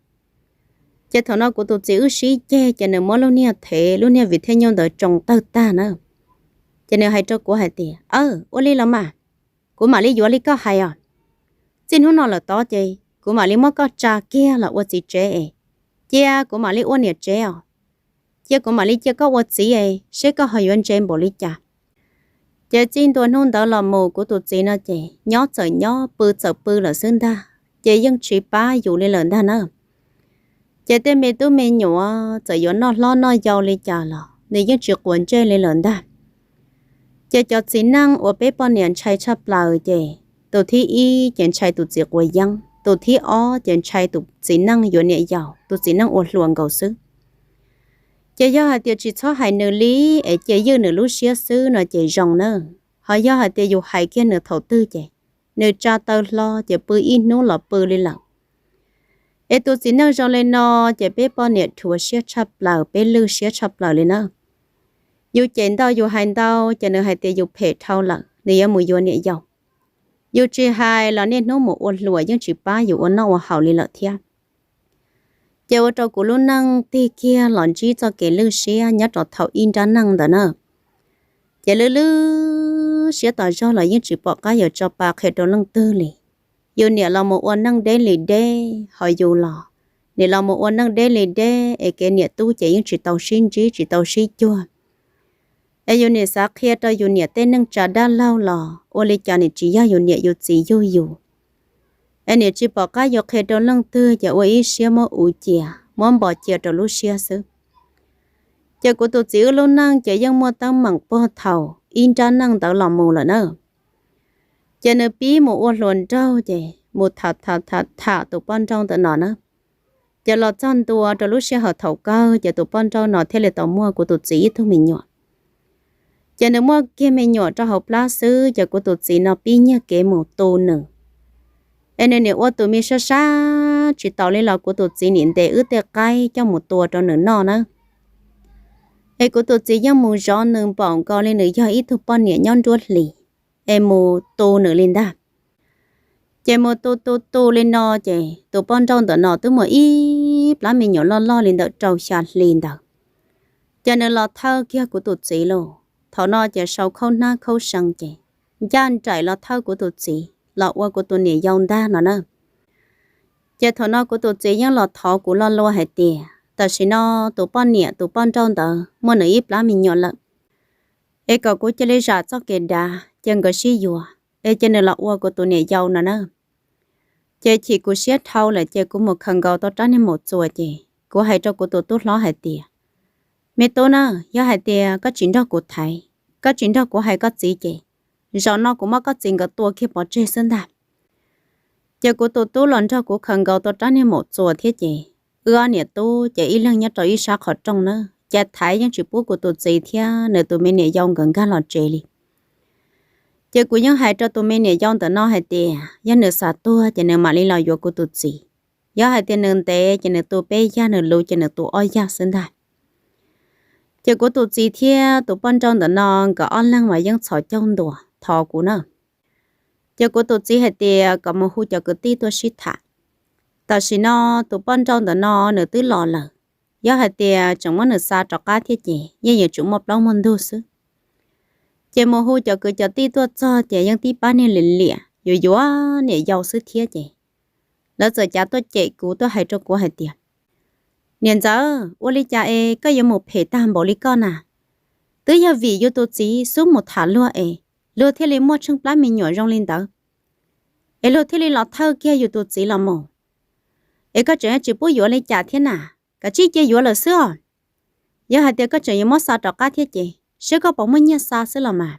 Ces thaum no kuv tus txiv wb sib ceg ces nws muab lub niag thev lub niag vim thej nyuj ntawd tsoo tawg tag na. Ces nws hais rau kuv hais tias, Aw, ua li los mas, kuv mam li yuav li koj hais os. Txij hnub no lawm tod ces kuv mam li muab koj tsa kiag los ua txiv tsev es, cia kuv mam li ua niam tsev os. Cia kuv mam li cia koj ua txiv es seb koj ho yuav ntse npaum li cas. Ces txij ntua hnub ntawd los mus kuv tus txiv no ces nyob txawm nyob, pw txawm pw lawm xwb ntag, ces yeej tsis pab yus li lawm ntag na. Ces tej me tub me nyuam txawm yuav noj hlob noj yau li cas los nws yeej tsis quav ntsej li lawm ntag. Ces cov txiv neej uas peb poj niam ntshai tshaj plaws ces tus thib ib ces ntshai tus txiv quav yeeb, tus thib ob ces ntshai tus txiv neej yuav niam yau, tus txiv neej ua hluas nkaus xwb. Ces yog hais tias tsis txhob hais nws li, es cia ywj nws lub siab xwb no ces zoo na. Ho yog hais tias yus hais kiag nws thaum twg ces nws tsa taw hlo ces pw ib hnub los pw li lawm. Es tus txiv neej zoo li no ces peb poj niam dhuav siab tshaj plaws, peb lwj siab tshaj plaws li na. Yus cem ntau yus hais ntau ces nws hais tias yus phem dhau lawm, nws yuav mus yuav niam yau. Yus tsis hais los niaj hnub mus ua hluas yeej tsis pab yus ua noj ua haus li lawm thiab. Ces ua rau kuv lub neej tig kiag los ntsib txoj kev lwj siab nyob rau thaum ib nrab neej ntawd na. Ces lwj lwj siab tas zog los yeej tsis pom qab yuav tso pa qhia rau leej twg li. Yus niam los mus ua neej deb li deb, ho yus los, niam los mus ua neej deb li deb es kev niam tub ces yeej tsis tau sib ntsib tsis tau sib cuag. Es yus niam xav qhia rau yus niam tej neej tsa dab laug los ua li cas nim tsis yog yus niam yus txiv yug yus. Es nim tsis pom qab yuav qhia rau leej twg ces ua ib siab muab uv cia, muab npo cia rau lub siab xwb. Ces kuv tus txiv wb lub neej ces yeej muaj teeb meem puag thaum ib nrab neej ntawd los mus lawm na. Ces nws pib mus ua hluas nraug ces mus tham tham tham tham tus poj nrauj ntawm no na. Ces los txog ntua rau lub sij hawm thaum kawg ces tus poj nrauj no thiaj li tau muaj kuv tus txiv ib tug me nyuam. Ces nws muaj kiag me nyuam rau hauv plab xwb ces kuv tus txiv no pib nyiag kev mus tu nws. Es nws nim ua tus me sab sab tsis taus li los kuv tus txiv nim ntes wb tej qaib coj mus tua rau nws noj na. Es kuv tus txiv yeej mus zov nws npaum nkaus li nws yog ib tug poj niam nyob nruab hlis, es mus tu nws li ntag. Ces mus tu tu tu li no ces tus poj nrauj ntawm no twb muaj ib plab me nyuam loj loj li ntawm rau xya hli ntawd. Ces nws los thawj kiag kuv tus txiv lauj, thaum no ces sau khaub hnab khaub see ces ncaj nraim los thawj kuv tus txiv los ua kuv tus niam yau ntag no na. Ces thaum no kuv tus txiv yeej los thov kuv lo lus hais tias tam sim no tus poj niam tus poj nrauj ntawd muaj nws ib plab me nyuam lawm, es kom kuv cia li zam txoj kev dav cia nkawd sib yuav es cia nws los ua kuv tus niam yau no na. Ces chim kuv siab dhau lawm ces kuv mus khaws nkaus tau rab niag maum txuas ces kuv hais rau kuv tus tub hlob hais tias, Me tub na, yog hais tias koj tsis nrog kuv thaiv, koj tsis nrog kuv hais koj txiv ces zaum no kuv muab koj txiv nkawd tua kiag pov tseg xwb ntag. Ces kuv tus tub los nrog kuv khaws nkaus tau rab niag maum txuas thiab ces wb ob niam tub ces ib leeg nyob rau ib sab qhov rooj na, ces thaiv yeej tsis pub kuv tus txiv thiab nws tus me niam yau nkawd nkag los tsev li. Ces kuv yeej hais rau tus me niam yau ntawm no hais tias yog nws xav tuag ces nws mam li los yuav kuv tus txiv. Yog hais tias nws ntev ces nws tu peb yag, nws luv ces nws tu ob yag xwb ntag. Ces kuv tus txiv thiab tus poj nrauj ntawm no nkawd ob leeg mas yeej txhos caug ntua thov kuv na. Ces kuv tus txiv hais tias kom mus hu cov kwv tij tuaj sib tham. Tam sim no tus poj nrauj ntawm no nws twb los lawm. Yog hais tias tseem muab nws xa rov qab thiab ces yeej yuav tsum muaj plaub muaj ntug xwb. Ces mus hu cov kwv cov tij tuaj txog ces yeej tib pab niag liam liam yuav yuav niam yau xwb thiab ces lawv txawm cav tuaj cem kuv, tuaj hais rau kuv hais tias, Niam ntxawm, ua li cas es koj yuav mus phem tag npaum li koj na? Twb yog vim yus tus txiv xub mus tham luag es luag thiaj li muaj tsheej plab me nyuam zoo li ntawd, es luag thiaj li los thawj kiag yus tus txiv los mus. Es koj tseem tsis pub yuav li cas thiab na? Kav tsij cia yuav lawm xwb os. Yog hais tias koj tseem yuav muab xa rov qab thiab ces seb koj puas muaj nyiaj xa xwb los mas.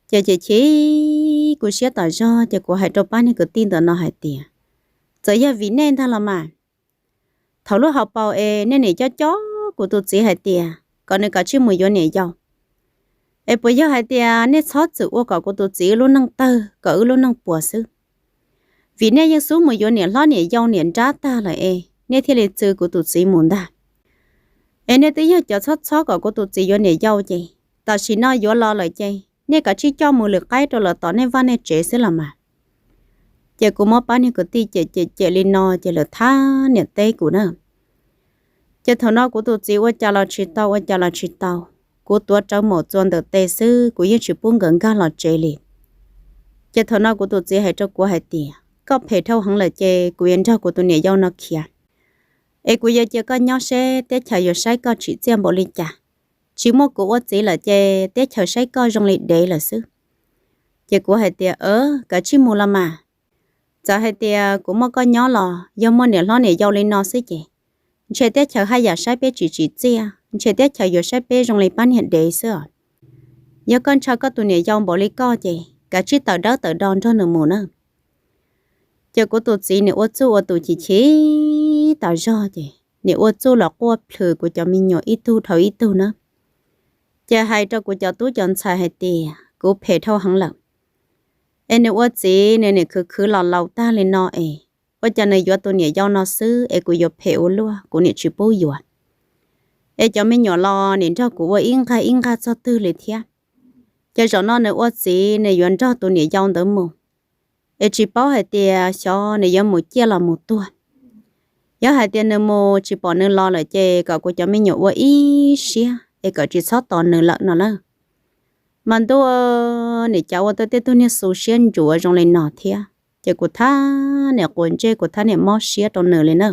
Ces chim chim kuv siab tas zog ces kuv hais rau pab niag kwv tij ntawm no hais tias, Txawm yog vim nej ntag los mas. Thaum lub hauv paus es nej nim cob cob kuv tus txiv hais tias kom nws kav tsij mus yuav niam yau, Es puas yog hais tias nej txhob txwm ua kom kuv tus txiv wb lub neej tawg, kom wb lub neej puas xwb? Vim nej yeej xub mus yuav niam hlob niam yau niam nrab tag lawm es nej thiaj li txwv kuv tus txiv mus ntag. Es nej twb yog cov txhob txhob kom kuv tus txiv yuav niam yau ces tam sim no yuav los lawm ces nej kav tsij coj mus lwm qaib rau lawv tom nej vaj nej tsev xwb los mas. Ces kuv muab pab niag kwv tij cem cem cem li no ces lawv thab niam teb kuv na. Ces thaum no kuv tus txiv ua cas los tsis tau, ua cas los tsis tau. Kuv tuav rawv maum txua ntawm tes xwb, kuv yeej tsis pub nkawd nkag los tsev li. Ces thaum no kuv tus txiv hais rau kuv hais tias, koj phem dhau heev lawm ces kuv yuav nrog kuv tus niam yau no khiav. Es kuv yuav cia koj nyob seb teb chaws yuav saib koj tsim txiaj npaum li cas. Tsis muaj kuv ua txiv lawm ces teb chaws saib koj zoo li dev lawm xwb. Ces kuv hais tias, kav tsij mus los mas. Txawm hais tias kuv muaj koj nyob los yog muaj niam hlob niam yau li no xwb ces ntshe teb chaws haj yam saib peb tsis tsim txiaj, ntshe teb chaws yuav saib peb zoo li pab niag dev xwb os. Yog koj ntshaw koj tus niam yau npaum li koj ces kav tsij tawm dawb tawm do nrog nws mus na. Ces kuv tus txiv nws ua txuj ua tus chim chim tas zog ces nws ua txuj los quaj plhws kuv cov me nyuam ib tug dhau ib tug na. Ces hais rau kuv cov tub cov ntxhais hais tias kuv phem dhau heev lawm. Es nws ua txiv nws nim khwv khwv los laus tag li no es ua cas nws yuav tus niam yau no xwb es kuv yuav phem ua luaj, kuv nim tsis pub yuav. Es cov me nyuam los nim nrog kuv ua ib nqag ib nqag txog twg li thiab. Ces zaum no nws ua txiv nws yuav nrog tus niam yau ntawd mus, es tsis paub hais tias xyov nws yuav mus ciaj los mus tuag. Yog hais tias nws mus tsis pom nws los lawm ces kom kuv cov me nyuam ua ib siab es kom tsis txhob tos nws lawm no na. Mas ntuj, nim cav ua tej tug niag xu siab ntsuav zoo li no thiab, ces kuv thab niam quav ntsej, kuv thab niam mob siab rau nws li na.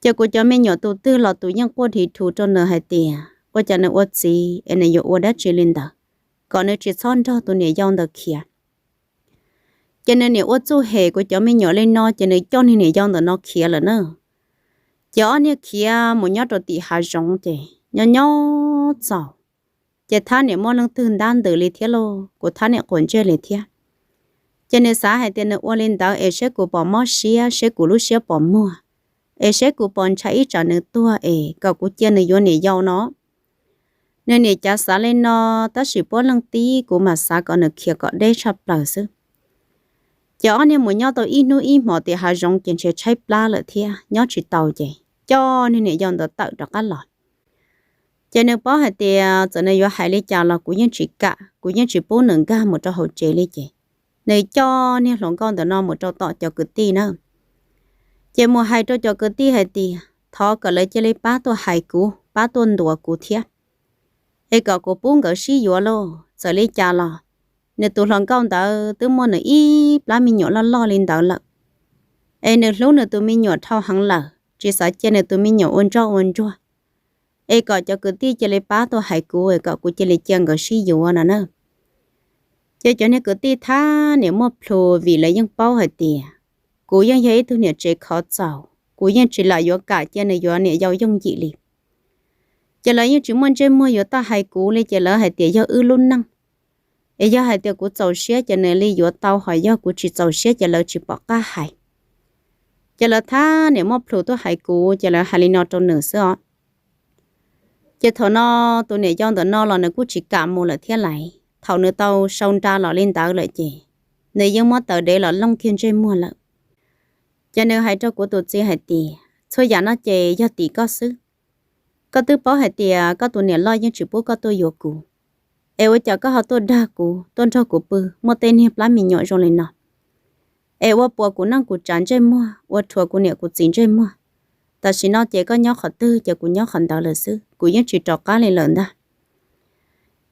Ces kuv cov me nyuam tus twg los tus yeej quaj dhi thu rau nws hais tias ua cas nws ua txiv es nws yuav ua dab tsi li ntawd, kom nws tsis txhob nrog tus niam yau ntawd khiav. Ces nws nim ua txuj hem kuv cov me nyuam li no ces nws coj niag niam yau ntawm no khiav lawm na. Ces ob niag khiav mus nyob rau tim hav zoov ces nyob nyob txaus, ces thab niam muaj leej twg ntab ntws li thiab lauj, kuv thab niam quav ntsej li thiab. Ces nws xav hais tias nws ua li ntawd es seb kuv pom mob siab, seb kuv lub siab pom muag, es seb kuv pom ntshai ib tsam nws tuag es kom kuv cia nws yuav niam yau no. Nws nim cav xav li no, tab sis puab leej tib kuv mam xav kom nws khiav kom deb tshaj plaws xwb. Ces ob niag mus nyob tau ib hnub ib hmos tim hav zoov ces ntshe tshaib plab lawm thiab nyob tsis tau ces coj niag niam yau ntawd tawm rov qab los. Ces nws paub hais tias txawm nws yuav hais li cas los kuv yeej tsis kam, kuv yeej tsis pub nws nkag mus rau hauv tsev li ces nws coj niag hluas nkauj ntawm no mus rau tom cov kwv tij na. Ces mus hais rau cov kwv tij hais tias thov kom lawv cia li pab tuaj hais kuv, pab tuaj ntuas kuv thiab, es kom kuv pub nkawd sib yuav lauj. Txawm li cas los nws tus hluas nkauj ntawd twb muaj nws ib plab me nyuam loj loj li ntawd lawm, es nws hlub nws tus me nyuam dhau heev lawm, tsis xav cia nws tus me nyuam ua ntsoj ua ntsuag. Es kom cov kwv tij cia li pab tuaj hais kuv es kom kuv cia li cia nkawd sib yuav no na. Ces cov niag kwv tij thab niam muaj plhus vim lawv yeej paub hais tias kuv yeej yog ib tug niam tsev khov txaus, kuv yeej tsis lam yuav kam cia nws yuav niam yau yooj yim li. Ces lawv yeej tsis muaj ntsej muag yuav tau hais kuv li ces lawv hais tias yog wb lub neej. Es yog hais tias kuv txaus siab ces nws li yuav tau, ho yog kuv tsis txaus siab ces lawv tsis pom qab hais. Ces lawv thab niam muaj plhus tuaj hais kuv ces lawv hais li no rau nws xwb os. Ces thaum no tus niam yau ntawm no los nws kuj tsis kam mus lawm thiab lais. Thaum nws tau sau nra los li ntawd lawm ces nws yeej muab taws dev los looj kiag ntsej muag lawm. Ces nws hais rau kuv tus txiv hais tias txhua yam no ces yog tim koj xwb. Koj twb paub hais tias koj tus niam loj yeej tsis pub koj tuaj yuav kuv, es ua cas koj ho tuaj dag kuv, tuaj nrog kuv pw muaj tej niag plab me nyuam zoo li no, es ua puas kuv neej kuv tsav ntsej muag, ua rhuav kuv niam kuv txiv ntsej muag. Tam sim no ces koj nyob qhov twg ces kuv nyob qhov ntawd lawm xwb, kuv yeej tsis rov qab li lawm ntag.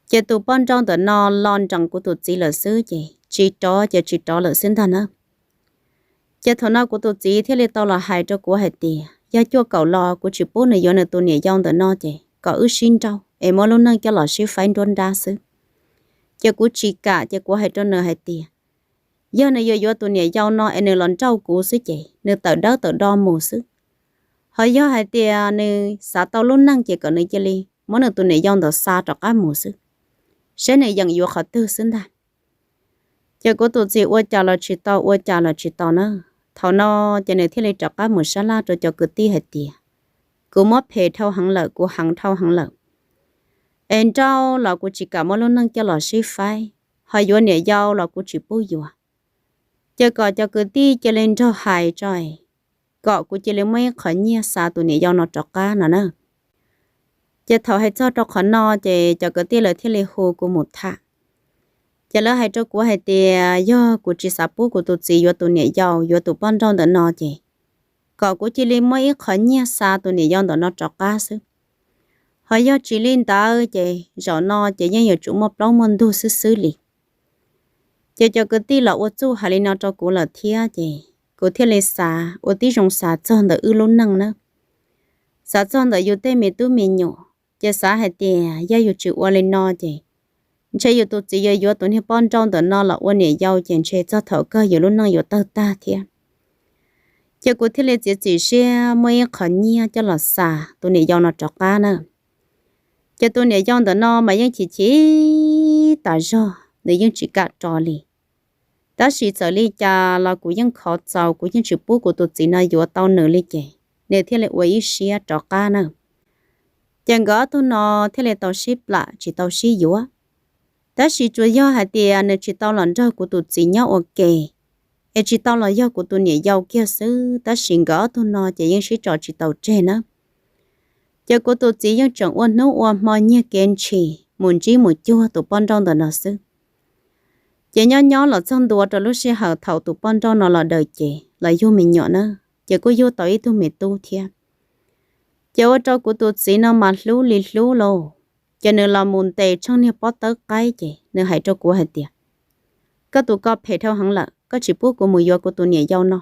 Ces tus poj nrauj ntawm no los nrees kuv tus txiv lawm xwb ces tsis rov ces tsis rov lawm xwb ntag na. Ces thaum no kuv tus txiv thiaj li tau los hais rau kuv hais tias yog cuaj kaum los kuv tsis pub nws yuav nws tus niam yau ntawm no ces kom wb sib nrauj es muab lub neej coj los sib faib nruab nrab xwb. Ces kuv tsis kam ces kuv hais rau nws hais tias yog nws yuav yuav tus niam yau no es nws los nrauj kuv xwb ces nws tawm dawb tawm do mus xwb. Ho yog hais tias nws xav tau lub neej ces kom nws cia li muab nws tus niam yau ntawd xa rov qab mus xwb, saib nws yeem yuav qhov twg xwb ntag. Ces kuv tus txiv ua cas los tsis tau, ua cas los tsis tau na. Thaum no ces nws thiaj li rov qab mus sab laj rau cov kwv tij hais tias kuv muab phem dhau heev lawm, kuv heev dhau heev lawm. Es nrauj los kuv tsis kam muab lub neej coj los sib faib, ho yuav niam yau los kuv tsis pub yuav. Ces kom cov kwv tij cia li nrog hais tso, kom kuv cia li muab ib qho nyiaj xa tus niam yau no rov qab no na. Ces thaum hais txog rau qhov no ces cov kwv tij lawv thiaj li hu kuv mus tham. Ces lawv hais rau kuv hais tias yog kuv tsis xav pub kuv tus txiv yuav tus niam yau, yuav tus poj nrauj ntawm no ces kom kuv cia li muab ib qho nyiaj xa tus niam yau ntawm no rov qab xwb. Ho yog tsis li ntawd ces zaum no ces yeej yuav tsum muaj plaub muaj ntug xwb xwb li. Ces cov kwv tij los ua txuj hais li no rau kuv lawm thiab ces kuv thiaj li xav ua tib zoo xav txog ntawm wb lub neej na, xav txog ntawm yus tej me tub me nyuam, ces xav hais tias yog yus tsis ua li no ces ntshe yus tus txiv yuav yuav tus niag poj nrauj ntawm no los ua niam yau ces ntshe txog thaum kawg yus lub neej yuav tawg tag thiab. Ces kuv thiaj li txiav txim siab muab ib qho nyiaj coj los xa tus niam yau no rov qab na. Ces tus niam yau ntawm no mas yeej chim chim tas zog, nws yeej tsis kam rov li. Tab sis txawm li cas los kuv yeej khov txaus, kuv yeej tsis pub kuv tus txiv no yuav tau nws li ces nws thiaj li ua ib siab rov qab na. Ces nkawd ob tug no thiaj li tau sib plam tsis tau sib yuav. Tab sis tsuas yog hais tias nws tsis tau los nrog kuv tus txiv nyob ua ke, es tsis tau los yog kuv tus niam yau kiag xwb, tab sis nkawd ob tug no ces yeej sib tso tsis tau tseg na. Ces kuv tus txiv yeej tseem ua hnub ua hmo nyiag kev ntshis mus ntsib mus cuag tus poj nrauj ntawm no xwb. Ces nyob nyob los txog ntua rau lub sij hawm thaum tus poj nrauj no los daws ces los yug me nyuam na, ces kuj yug tau ib tug me tub thiab. Ces ua rau kuv tus txiv no mas hlub li hlub lauj. Ces nws los mus ntes tsheej niag pob tawb qaib ces nws hais rau kuv hais tias, koj tus ko phem dhau heev lawm, koj tsis pub kuv mus yuav kuv tus niam yau no.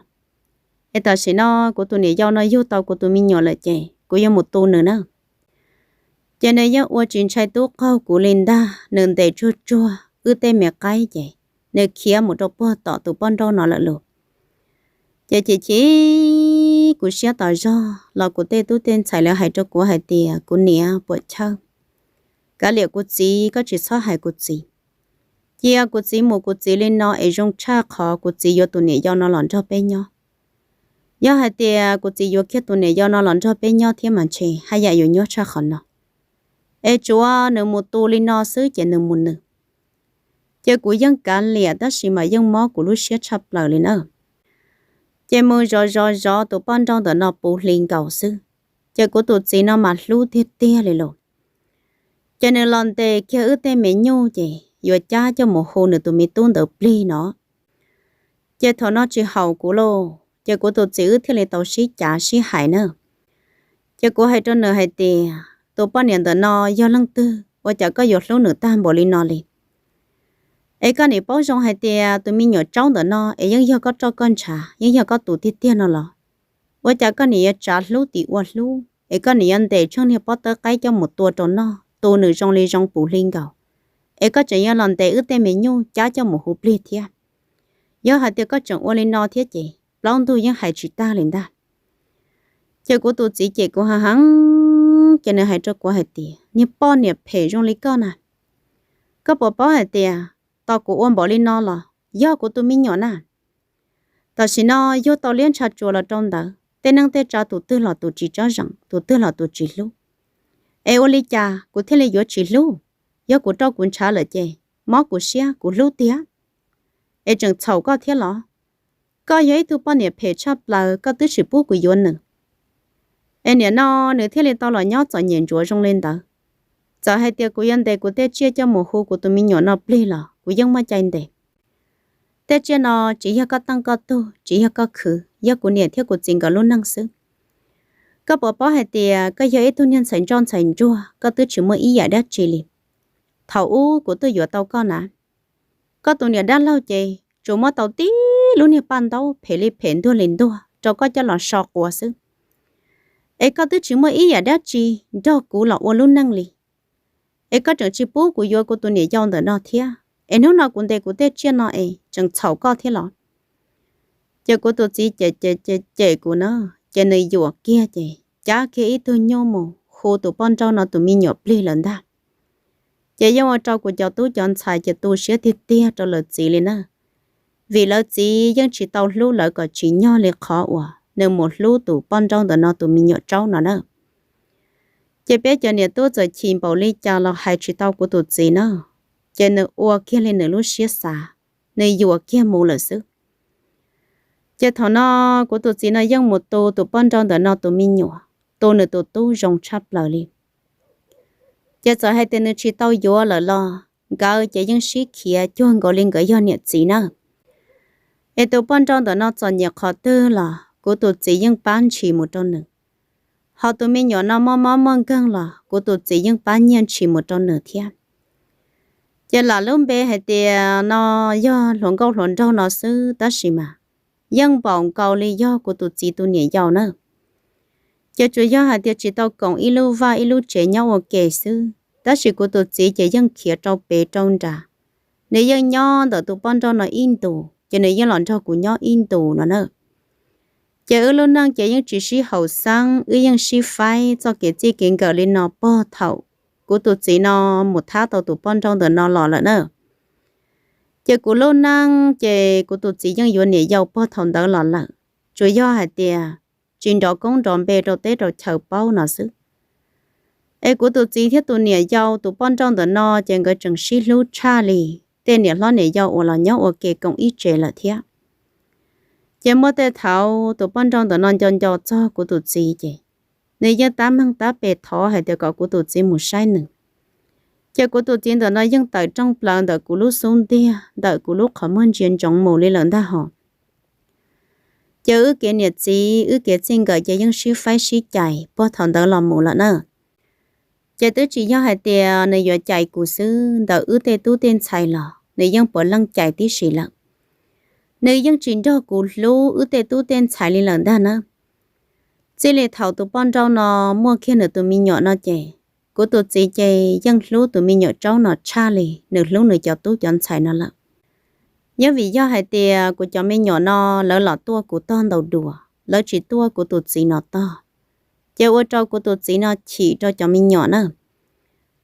Es tam sim no kuv tus niam yau no yug tau kuv tus me nyuam lawm ces kuv yuav mus tu nws na. Ces nws yeej ua tsis ntshai tub qaug kuv li ntag, nws ntes tsuag tsuag wb tej me qaib ces nws khiav mus rau puag tom tus poj nrauj no lawm lauj. Ces chim chim kuv siab tas zog los kuv tej tub tej ntxhais lawv hais rau kuv hais tias, kuv niam puam chawj, kav liam kuv txiv, koj tsis txhob hais kuv txiv. Cia kuv txiv mus kuv txiv li no es zoo tshaj qhov kuv txiv yuav tus niam yau no los nrog peb nyob. Yog hais tias kuv txiv yuav kiag tus niam yau no los nrog peb nyob thiab mas ntshe haj yam yuav nyuaj tshaj qhov no. Es tsuav nws mus tu li no xwb ces nws mus nws. Ces kuv yeej kav liam tab sis mas yeej mob kuv lub siab tshaj plaws li na. Ces mus zov zov zov tus poj nrauj ntawm no puv hli nkaus xwb, ces kuv tus txiv no mas hlub tiag tiag li lauj. Ces nws los ntes kiag wb tej me nyuj ces yuav cab coj mus hu nws tus me tub ntawd plig no. Ces thaum no tsis haum kuv lauj, ces kuv tus txiv wb thiaj li tau sib cav sib hais na. Ces kuv hais rau nws hais tias, tus poj niam ntawm no yog leej twg ua cas koj yuav hlub nws tag npaum li no li? Es koj nim paub zoo hais tias tus me nyuam tsaub ntawm no es yeej yog koj roj koj ntshav, yeej yog koj tus tiag tiag no los? Ua cas koj nim yuav tsav hlub tim ua hlub es koj nim yuav ntes tsheej niag pob tawb qaib coj mus tua rau noj, tu nws zoo li zoo puv hli nkaus, es koj tseem yuav los ntes wb tej me nyuj cab coj mus hu plig thiab? Yog hais tias koj tseem ua li no thiab ces plaub ntug yeej hais tsis tag li ntag. Ces kuv tus txiv cem kuv heev heev, ces nws hais rau kuv hais tias, niag poj niam phem zoo li koj na, koj puas paub hais tias tos kuv ua npaum li no los yog kuv tus me nyuam na? Tam sim no yug tau liab ntsha tsuas los rau ntawd, tej neej tej tsav tus twg los tus tsis tsob zeem, tus twg los tus tsis hlub. Es ua li cas kuv thiaj li yuav tsis hlub? Yog kuv roj kuv ntshav lawm ces mob kuv siab kuv hlub tiag. Es tseem txhaum koj thiab los? Koj yog ib tug poj niam phem tshaj plaws, koj twb tsis pub kuv yuav nws. Es nim no nws thiaj li tau los nyob txom nyem ntsuav zoo li ntawd. Txawm hais tias kuv yuav ntes kuv tej tsiaj coj mus hu kuv tus me nyuam no plig los kuv yeej muaj cai ntes. Tej tsiaj no tsis yog koj teej koj tug, tsis yog koj khwv, yog kuv niam thiab kuv txiv nkawd lub neej xwb. Koj puas paub hais tias koj yog ib tug niag ntxhais ntsoj ntxhais ntsuag, koj twb tsis muaj ib yam dab tsi li. Thaum ub kuv twb yuav tau koj na. Koj tus niam dab laug ces tsuas muab tau tib lub niag paj ntaub phem li phem ntuag li ntuag rau koj coj los so quav xwb. Es koj twb tsis muaj ib yam dab tsi nrog kuv los ua lub neej li. Es koj tseem tsis pub kuv yuav kuv tus niam yau ntawm no thiab, es hnub no kuv ntes kuv tej tsiaj no es tseem txhaum koj thiab los? Ces kuv tus txiv cem cem cem kuv na, ces nws yuam kiag ces cab kiag ib tug nyuj mus hu tus poj nrauj no tus me nyuam plig lawm ntag. Ces yeej ua rau kuv cov tub cov ntxhais ces tu siab tiag tiag rau lawv txiv li na. Vim lawv txiv yeej tsis tau hlub lawv kom tsim nyog li qhov uas nws mus hlub tus poj nrauj ntawm no tus me nyuam tsaub no na. Ces peb cov niam tub txawm chim npaum li cas los hais tsis tau kuv tus txiv na, ces nws ua kiag li nws lub siab xav, nws yuam kiag mus lawm xwb. Ces thaum no kuv tus txiv no yeej mus tu tus poj nrauj ntawm no tus me nyuam, tu nws tus tub zoo tshaj plaws li. Ces txawm hais tias nws tsis tau yuav lawm los nkawd ces yeej sib khiav cuag nkaus li nkawd yog niam txiv na. Es tus poj nrauj ntawm no txom nyem qhov twg los kuv tus txiv yeej pab ntshis mus rau nws. Ho tus me nyuam no muaj mob muaj nkeeg los kuv tus txiv yeej pab nyiaj ntshis mus rau nws thiab. Ces lam lub npe hais tias no yog hluas nkauj hluas nraug no xwb tab sis mas yeej npaum nkaus li yog kuv tus txiv tus niam yau na. Ces tsuas yog hais tias tsis tau koom ib lub vaj ib lub tsev nyob ua ke xwb, tab sis kuv tus txiv ces yeej khiav rau pem rau nrad. Nws yeej nyob ntawm tus poj nrauj no ib ntus, ces nws yeej los nrog kuv nyob ib ntus no na. Ces wb lub neej ces yeej tsis sib haum xeeb, wb yeej sib faib txoj kev txij kev nkawm li no pog thaum kuv tus txiv no mus thab tau tus poj nrauj ntawm no los lawm na. Ces kuv lub neej ces kuv tus txiv yeej yuav niam yau pog thaum ntawd los lawm, tsuas yog hais tias tsis nrov koob nrov npe rau teb rau chaw paub no xwb. Es kuv tus txiv thiab tus niam yau tus poj nrauj ntawm no ces nkawd tseem sib hlub tshaj li tej niam hlob niam yau uas los nyob ua ke koom ib tsev lawm thiab. Ces muaj tej thaum tus poj nrauj ntawm no nco nco txog kuv tus txiv ces nws yeej tab meeg tab pes thov hais tias kom kuv tus txiv mus saib nws. Ces kuv tus txiv ntawm no yeej tawm rooj plaws ntawm kuv lub xub ntiag, ntawm kuv lub qhov muag ntsia ntsoov mus li lawm ntag hos. Ces wb kev niam txiv wb kev txij nkawm ces yeej sib faib sib cais puag thaum ntawd los mus lawm na. Ces twb tsis yog hais tias nws yuav cais kuv xwb, ntawm wb tej tub tej ntxhais los nws yeej puav leej cais tib si lawm. Nws yeej tsis nrog kuv hlub wb tej tub tej ntxhais li lawm ntag na. Txij li thaum tus poj nrauj no muaj kiag nws tus me nyuam no ces kuv tus txiv ces yeej hlub tus me nyuam tsaub no tshaj li nws hlub nws cov tub cov ntxhais no lawm. Yeej vim yog hais tias kuv cov me nyuam no lawv los tuaj kuv tog ntau dua, lawv tsis tuaj kuv tus txiv no tog, ces ua rau kuv tus txiv no chim rau cov me nyuam na.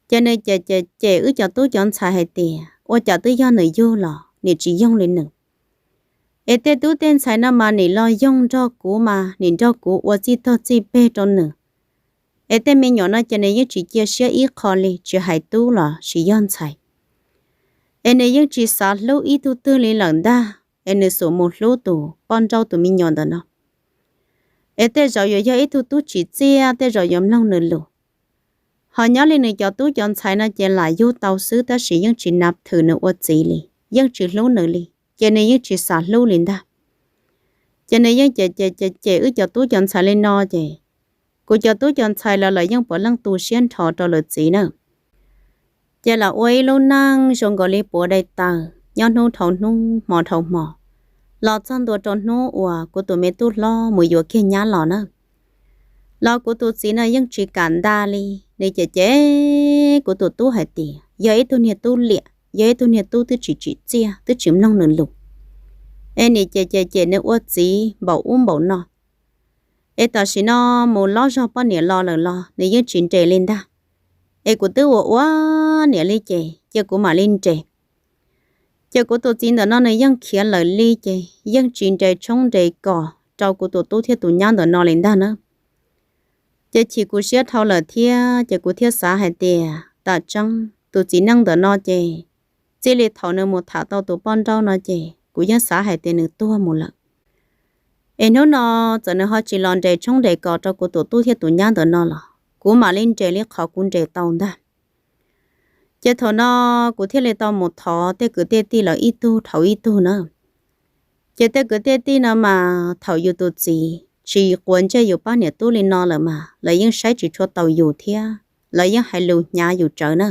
Ces nws cem cem wb cov tub cov ntxhais hais tias ua cas twb yog nws yug los nim tsis yoog li nws. Es tej tub tej ntxhais no mas nim los yoog nrog kuv mas nim nrog kuv ua txij tog txij peg rau nws. Es tej me nyuam no ces nws yeej tsis cia siab ib qho li, tsis hais tub los sis yog ntxhais. Es nws yeej tsis xav hlub ib tug twg li lawm ntag, es nws xum mus hlub tus poj nrauj tus me nyuam ntawm no. Es tej zaum yuav yog ib tug tub tsim txiaj, tej zaum yuav mloog nws lus. Ho nyob li nws cov tub cov ntxhais no ces lam yug tau xwb tab sis yeej tsis nab thwm nws ua txiv li, yeej tsis hlub nws li, ces nws yeej tsis xav hlub li ntag. Ces nws yeej cem cem cem wb cov tub cov ntxhais li no ces kuv cov tub cov ntxhais los lawv yeej puav leej tu siab nrho rau lawv txiv na. Ces los ua ib lub neej zoo nkaus li puav dai taws, nyob hnub dhau hnub hmo dhau hmo, los txog ntua rau hnub uas kuv tus me tub hlob mus yuav kiag nyab los na. Los kuv tus txiv no yeej tsis kam nta li, nws cem cem kuv tus tub hais tias yog ib tug niag tub liam, yog ib tug niag tub twb tsis tsim txiaj, twb tsis mloog nws lus. Es nim cem cem cem nws ua txiv npaum ub npaum no. Es tam sim no mus lob zog poj niam los lawm los nws yeej tsis nres li ntag. Es kuv twb ua ua niam li ces cia kuv mam li nres. Ces kuv tus txiv ntawm no nws yeej khiav lawm li ces yeej tsis nres tshoob nres kos rau kuv tus tub thiab tus nyab ntawm no li ntag na. Ces chim kuv siab dhau lawm thiab ces kuv thiaj xav hais tias tam tseeb tus txiv neej ntawm no ces txij li thaum nws mus tham tau tus poj nrauj no ces kuv yeej xav hais tias nws tuag mus lawm. Es hnub no txawm nws ho tsis los nres tshoob nres kos rau kuv tus tub thiab tus nyab ntawm no los kuv mam li nres li qhov kuv nres tau ntag. Ces thaum no kuv thiaj li tau mus thov tej kwv tej tij lawv ib tug dhau ib tug na. Ces tej kwv tej tij no mas thaum yus tus txiv tsis quav ntsej yus pab niam tub li no lawm mas lawv yeej saib tsis tshua taus yus thiab lawv yeej hais lus hnyav yus tsawv na.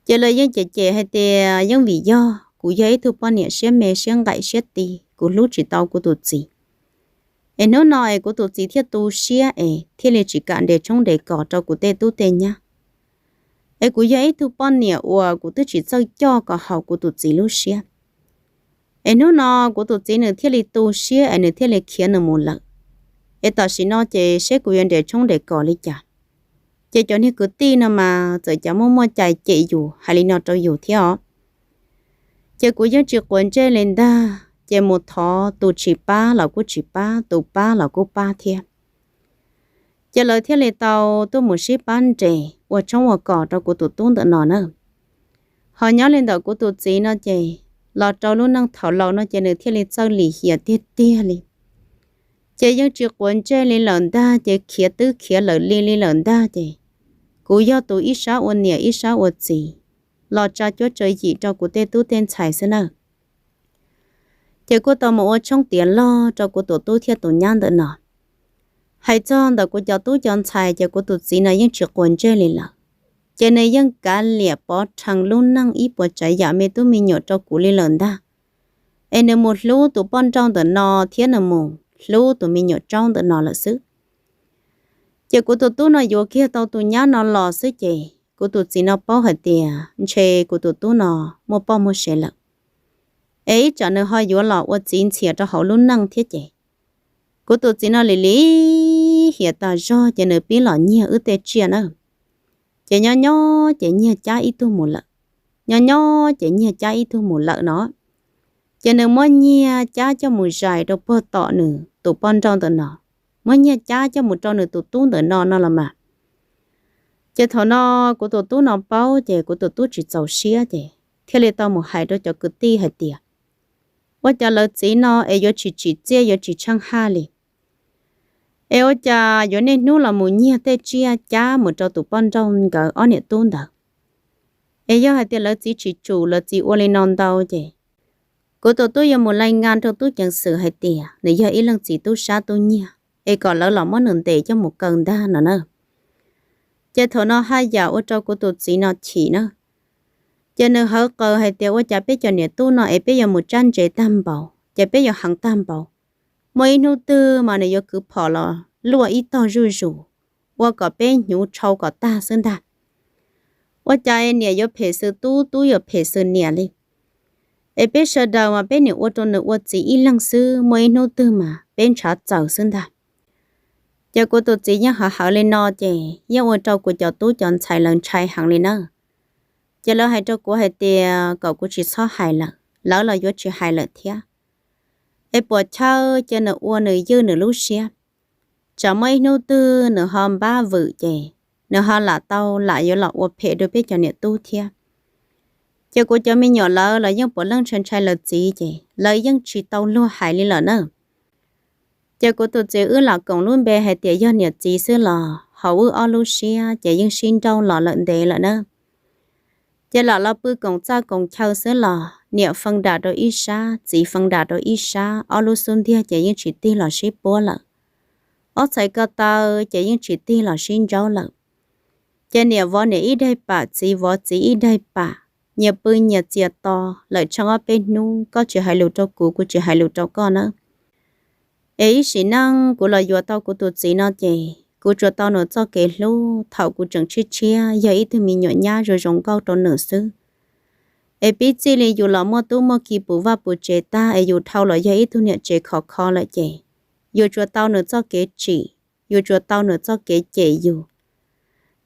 Ces lawv yeej cem cem hais tias yeej vim yog kuv yog ib tug poj niam siab me siab nqaim siab ti, kuv hlub tsis tau kuv tus txiv. Es hnub no es kuv tus txiv thiaj tu siab es thiaj li tsis kam nres tshoob nres kos rau kuv tej tub tej nyab. Es kuv yog ib tug poj niam uas kuv twb tsis txawj coj kom haum kuv tus txiv lub siab. Es hnub no kuv tus txiv nws thiaj li tu siab es nws thiaj li khiav nws mus lawm. Es tam sim no ces seb kuv yuav nres tshoob nres kos li cas. Ces cov niag kwv tij no mas txawm cas muaj muaj cai cem yus hais li no rau yus thiab os. Ces kuv yeej tsis quav ntsej li ntag, ces mus thov tus tsis pab los kuj tsis pab, tus pab los kuj pab thiab. Ces lawv thiaj li tau tuaj mus sib pab nres ua tshoob ua kos rau kuv tus tub ntawm no na. Ho nyob li ntawm kuv tus txiv no ces los rau lub neej thaum laus no ces nws thiaj li txawj lim hiam tiag tiag li. Ces yeej tsis quav ntsej li lawm ntag, ces khiav twb khiav lawm li li lawm ntag ces kuv yog tus ib sab ua niam ib sab ua txiv los tsa cuab tsa yim rau kuv tej tub tej ntxhais xwb na. Ces kuj tau mus ua tshoob tiav log rau kuv tus tub thiab tus nyab ntawm no. Hais txog ntawm kuv cov tub cov ntxhais ces kuv tus txiv no yeej tsis quav ntsej li lawm. Ces nws yeej kav liam pov rhees lub neej ib puas tsav yam me tub me nyuam rau kuv li lawm ntag. Es nws mus hlub tus poj nrauj ntawm no thiab nws mus hlub tus me nyuam tsaub ntawm no lawm xwb. Ces kuv tus tub no yuav kiag tau tus nyab no los xwb ces kuv tus txiv no paub hais tias ntshe kuv tus tub no muaj poj muaj sev lawm, es ib tsam nws ho yuav los ua txiv ntxhias rau hauv lub neej thiab ces kuv tus txiv no lim lim hiam tas zog ces nws pib los nyiag wb tej tsiaj na. Ces nyob nyob ces nyiag cab ib tug mus lawm, nyob nyob ces nyiag cab ib tug mus lawm no. Ces nws muab nyiag cab coj mus zais rau puag tom nws tus poj nrauj ntawm no, muab nyiag cab coj mus rau nws tus tub ntawm no no los mas. Ces thaum no kuv tus tub no paub ces kuv tus tub tsis txaus siab ces thiaj li tau mus hais rau cov kwv tij hais tias, ua cas lawv txiv no es yuav tsis tsim txiaj yuav tsis tsheej haj li, es ua cas yuav niaj hnub los mus nyiag tej tsiaj cab mus rau tus poj nrauj nkawd ob niam tub ntawd. Es yog hais tias lawv txiv tsis tsum lawv txiv ua li no ntau ces kuv tus tub yuav mus lais ngas rau tub ceev xwm hais tias nws yog ib leej txiv tub sab tub nyiag, es kom lawv los muab nws ntes coj mus kaw ntag no na. Ces thaum no haj yam ua rau kuv tus txiv no chim na. Ces nws hawv qawv hais tias ua cas peb cov niam tub no es peb yuav mus tsab ntse tag npaum ces peb yuav heev tag npaum. Muaj ib hnub twg mas nws yuav kwv phom los luaj ib tog zuj zus, ua kom peb hnyuv tshau kom tag xwb ntag. Ua cas niam yuav phem xws tub, tub yuav phem xws niam li. Es peb sawv daws mas peb niam ua rau nws ua txiv ib leeg xwb, muaj ib hnub twg mas peb ntshav txaws xwb ntag. Ces kuv tus txiv yeej hawv hawv li no ces yeej ua rau kuv cov tub cov ntxhais lawv ntshai heev li na. Ces lawv hais rau kuv hais tias kom kuv tsis txhob hais lawm, lawv los yuav tsis hais lawm thiab. Es puas chawj ces nws ua nws ywj nws lub siab, tsam muaj ib hnub twg nws ho npab vwm ces nws ho lam tau lam yuav los ua phem rau peb cov niam tub thiab. Ces kuv cov me nyuam lawv los yeej puav leej ntshai ntshai lawv txiv ces lawv yeej tsis tau luag hais li lawm na. Ces kuv tus txiv wb lam koom lub npe hais tias yog niam txiv xwb los hauv wb ob lub siab ces yeej sib nrauj los lawm ntev lawm na. Ces lam los pw koom txaj koom chaw xwb los niam fee dam rau ib sab, txiv fee dam rau ib sab, ob lub xub ntiag ces yeej tsis tig los sib puab lawm. Ob txhais ko taw ces yeej tsis tig los sib ntsaub lawm. Ces niam vov niam ib daig pam, txiv vov txiv ib daig pam, nyias pw nyias txias to lawm tsheej ob peb hnub, koj tsis hais lus rau kuv, kuv tsis hais lus rau koj nawb. Es ib sim neej kuv los yuav tau kuv tus txiv no ces kuv tsuas tau nws txoj kev hlub thaum kuv tseem tshiab tshiab yog ib tug me nyuam nyab zoo zoo nkauj rau nws xwb. Es pib txij li yus los muaj tub muaj ki puv vaj puv tsev tag es yus dhau los yog ib tug niam tsev khov kho lawm ces yus tsuas tau nws txoj kev tsim, yus tsuas tau nws txoj kev cem yus,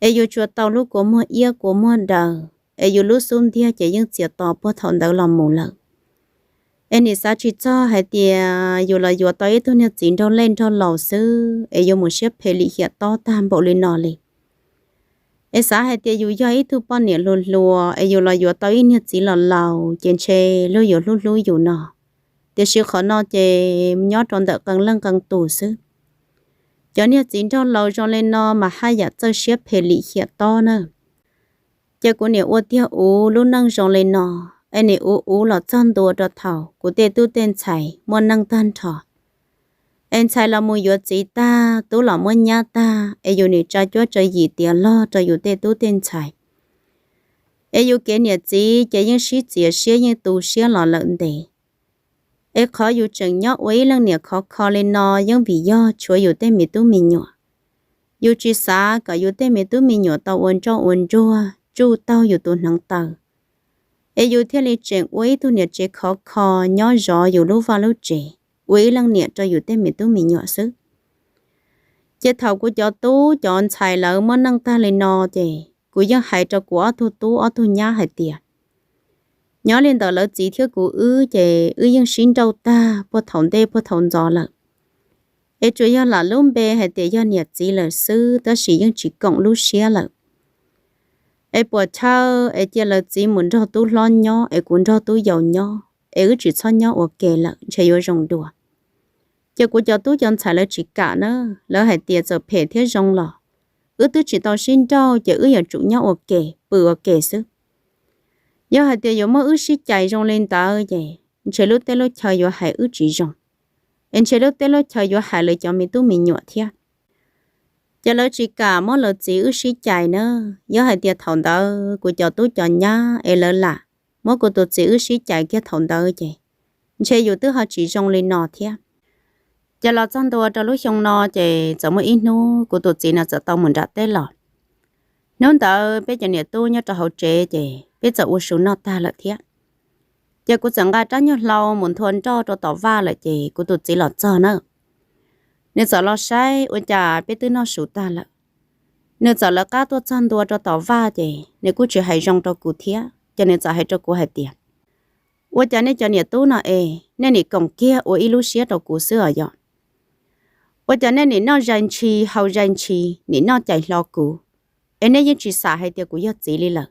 es yus tsuas tau lub kua muag iab kua muag daws, es yus lub xub ntiag ces yeej txias to puag thaum ntawd los mus lawm. Es nim xav tsis txog hais tias yus los yuav tau ib tug niag txiv nraug lej nraug laus xwb es yuav mus siab phem lim hiam tob tag npaum li no li. Es xav hais tias yus yog ib tug poj niam hluas hluas es yus los yuav tau ib niag txiv los laus ces ntshe luag yuav hlub hlub yus no. Tiam sis qhov no ces nyob rau ntawm qee leej qee tus xwb. Cov niag txiv nraug laus zoo li no mas haj yam txawj siab phem lim hiam tob na. Ces kuv niam ua tiag uv lub neej zoo li no, es nim uv uv los txog ntua rau thaum kuv tej tub tej ntxhais muaj neej tag nrho. Es ntxhais los mus yuav txiv tag, tub los muab nyab tag, es yus nim tsa cuab tsa yim tiav log rau yus tej tub tej ntxhais. Es yus kev niam txiv ces yeej sib txias siab yeej tu siab los lawm ntev. Es qhov yus tseem nyob ua ib leej niam khov kho li no yeej vim yog tshuav yus tej me tub me nyuam. Yus tsis xav kom yus tej me tub me nyuam tau ua ntsoj ua ntsuag tsuj taug yus tus hneev taw, es yus thiaj li tseem ua ib tug niam tsev khov kho nyob zov yus lub vaj lub tsev, ua ib leej niam rau yus tej me tub me nyuam xwb. Ces thaum kuv cov tub cov ntxhais lawv muaj neej tag li no ces kuv yeej hais rau kuv ob tug tub ob tug nyab hais tias, nyob li ntawm lawv txiv thiab kuv wb ces wb yeej sib nrauj tag puag thaum ntej puag thaum ntxov lawm. Es tsuas yog lam lub npe hais tias yog niam txiv lawm xwb, tab sis yeej tsis koom lub siab lawm. Es puas chaw es cia lawv txiv mus nrog tub hlob nyob es kuv nrog tub yau nyob, es wb tsis txhob nyob ua ke lawm ntshe yuav zoo dua. Ces kuv cov tub cov ntxhais lawv tsis kam na, lawv hais tias txawm phem thiab zoo los wb twb tsis tau sib nrauj, ces wb yuav tsum nyob ua ke pw ua ke xwb. Yog hais tias yuav muab wb sib cais zoo li ntawd ces ntshe lub teb lub chaw yuav hais wb tsis zoo, es ntshe lub teb lub chaw yuav hais lawv cov me tub me nyuam thiab. Ces lawv tsis kam muab lawv txiv wb sib cais na. Yog hais tias thaum ntawd kuv cov tub cov nyab es lawv lam muab kuv tus txiv wb sib cais kiag thaum ntawd ces ntshe yus twb ho tsis zoo li no thiab. Ces los txog ntua rau lub xyoo no ces txawm muaj ib hnub kuv tus txiv no txawm tau mus nram teb los. Hnub ntawd peb cov niam tub nyob rau hauv tsev ces peb txawm ua su noj tag lawm thiab. Ces kuv txawm nqa rab nyuag hlau mus nthua nroj rau tom vaj lawm ces kuv tus txiv los txog na. Nws txawm los saib ua cas peb twb noj su tag lawm. Nws txawm lawv qab tuaj txog ntua rau tom vaj ces nws kuj tsis hais zoo rau kuv thiab, ces nws txawm hais rau kuv hais tias, ua cas nej cov niam tub no es nej nim koom kiag ua ib lub siab rau kuv xwb os yom? Ua cas nej nim noj zais ntshis haus zais ntshis, nim noj cais hlo kuv, es nej yeej tsis xam hais tias kuv yog txiv li lawm?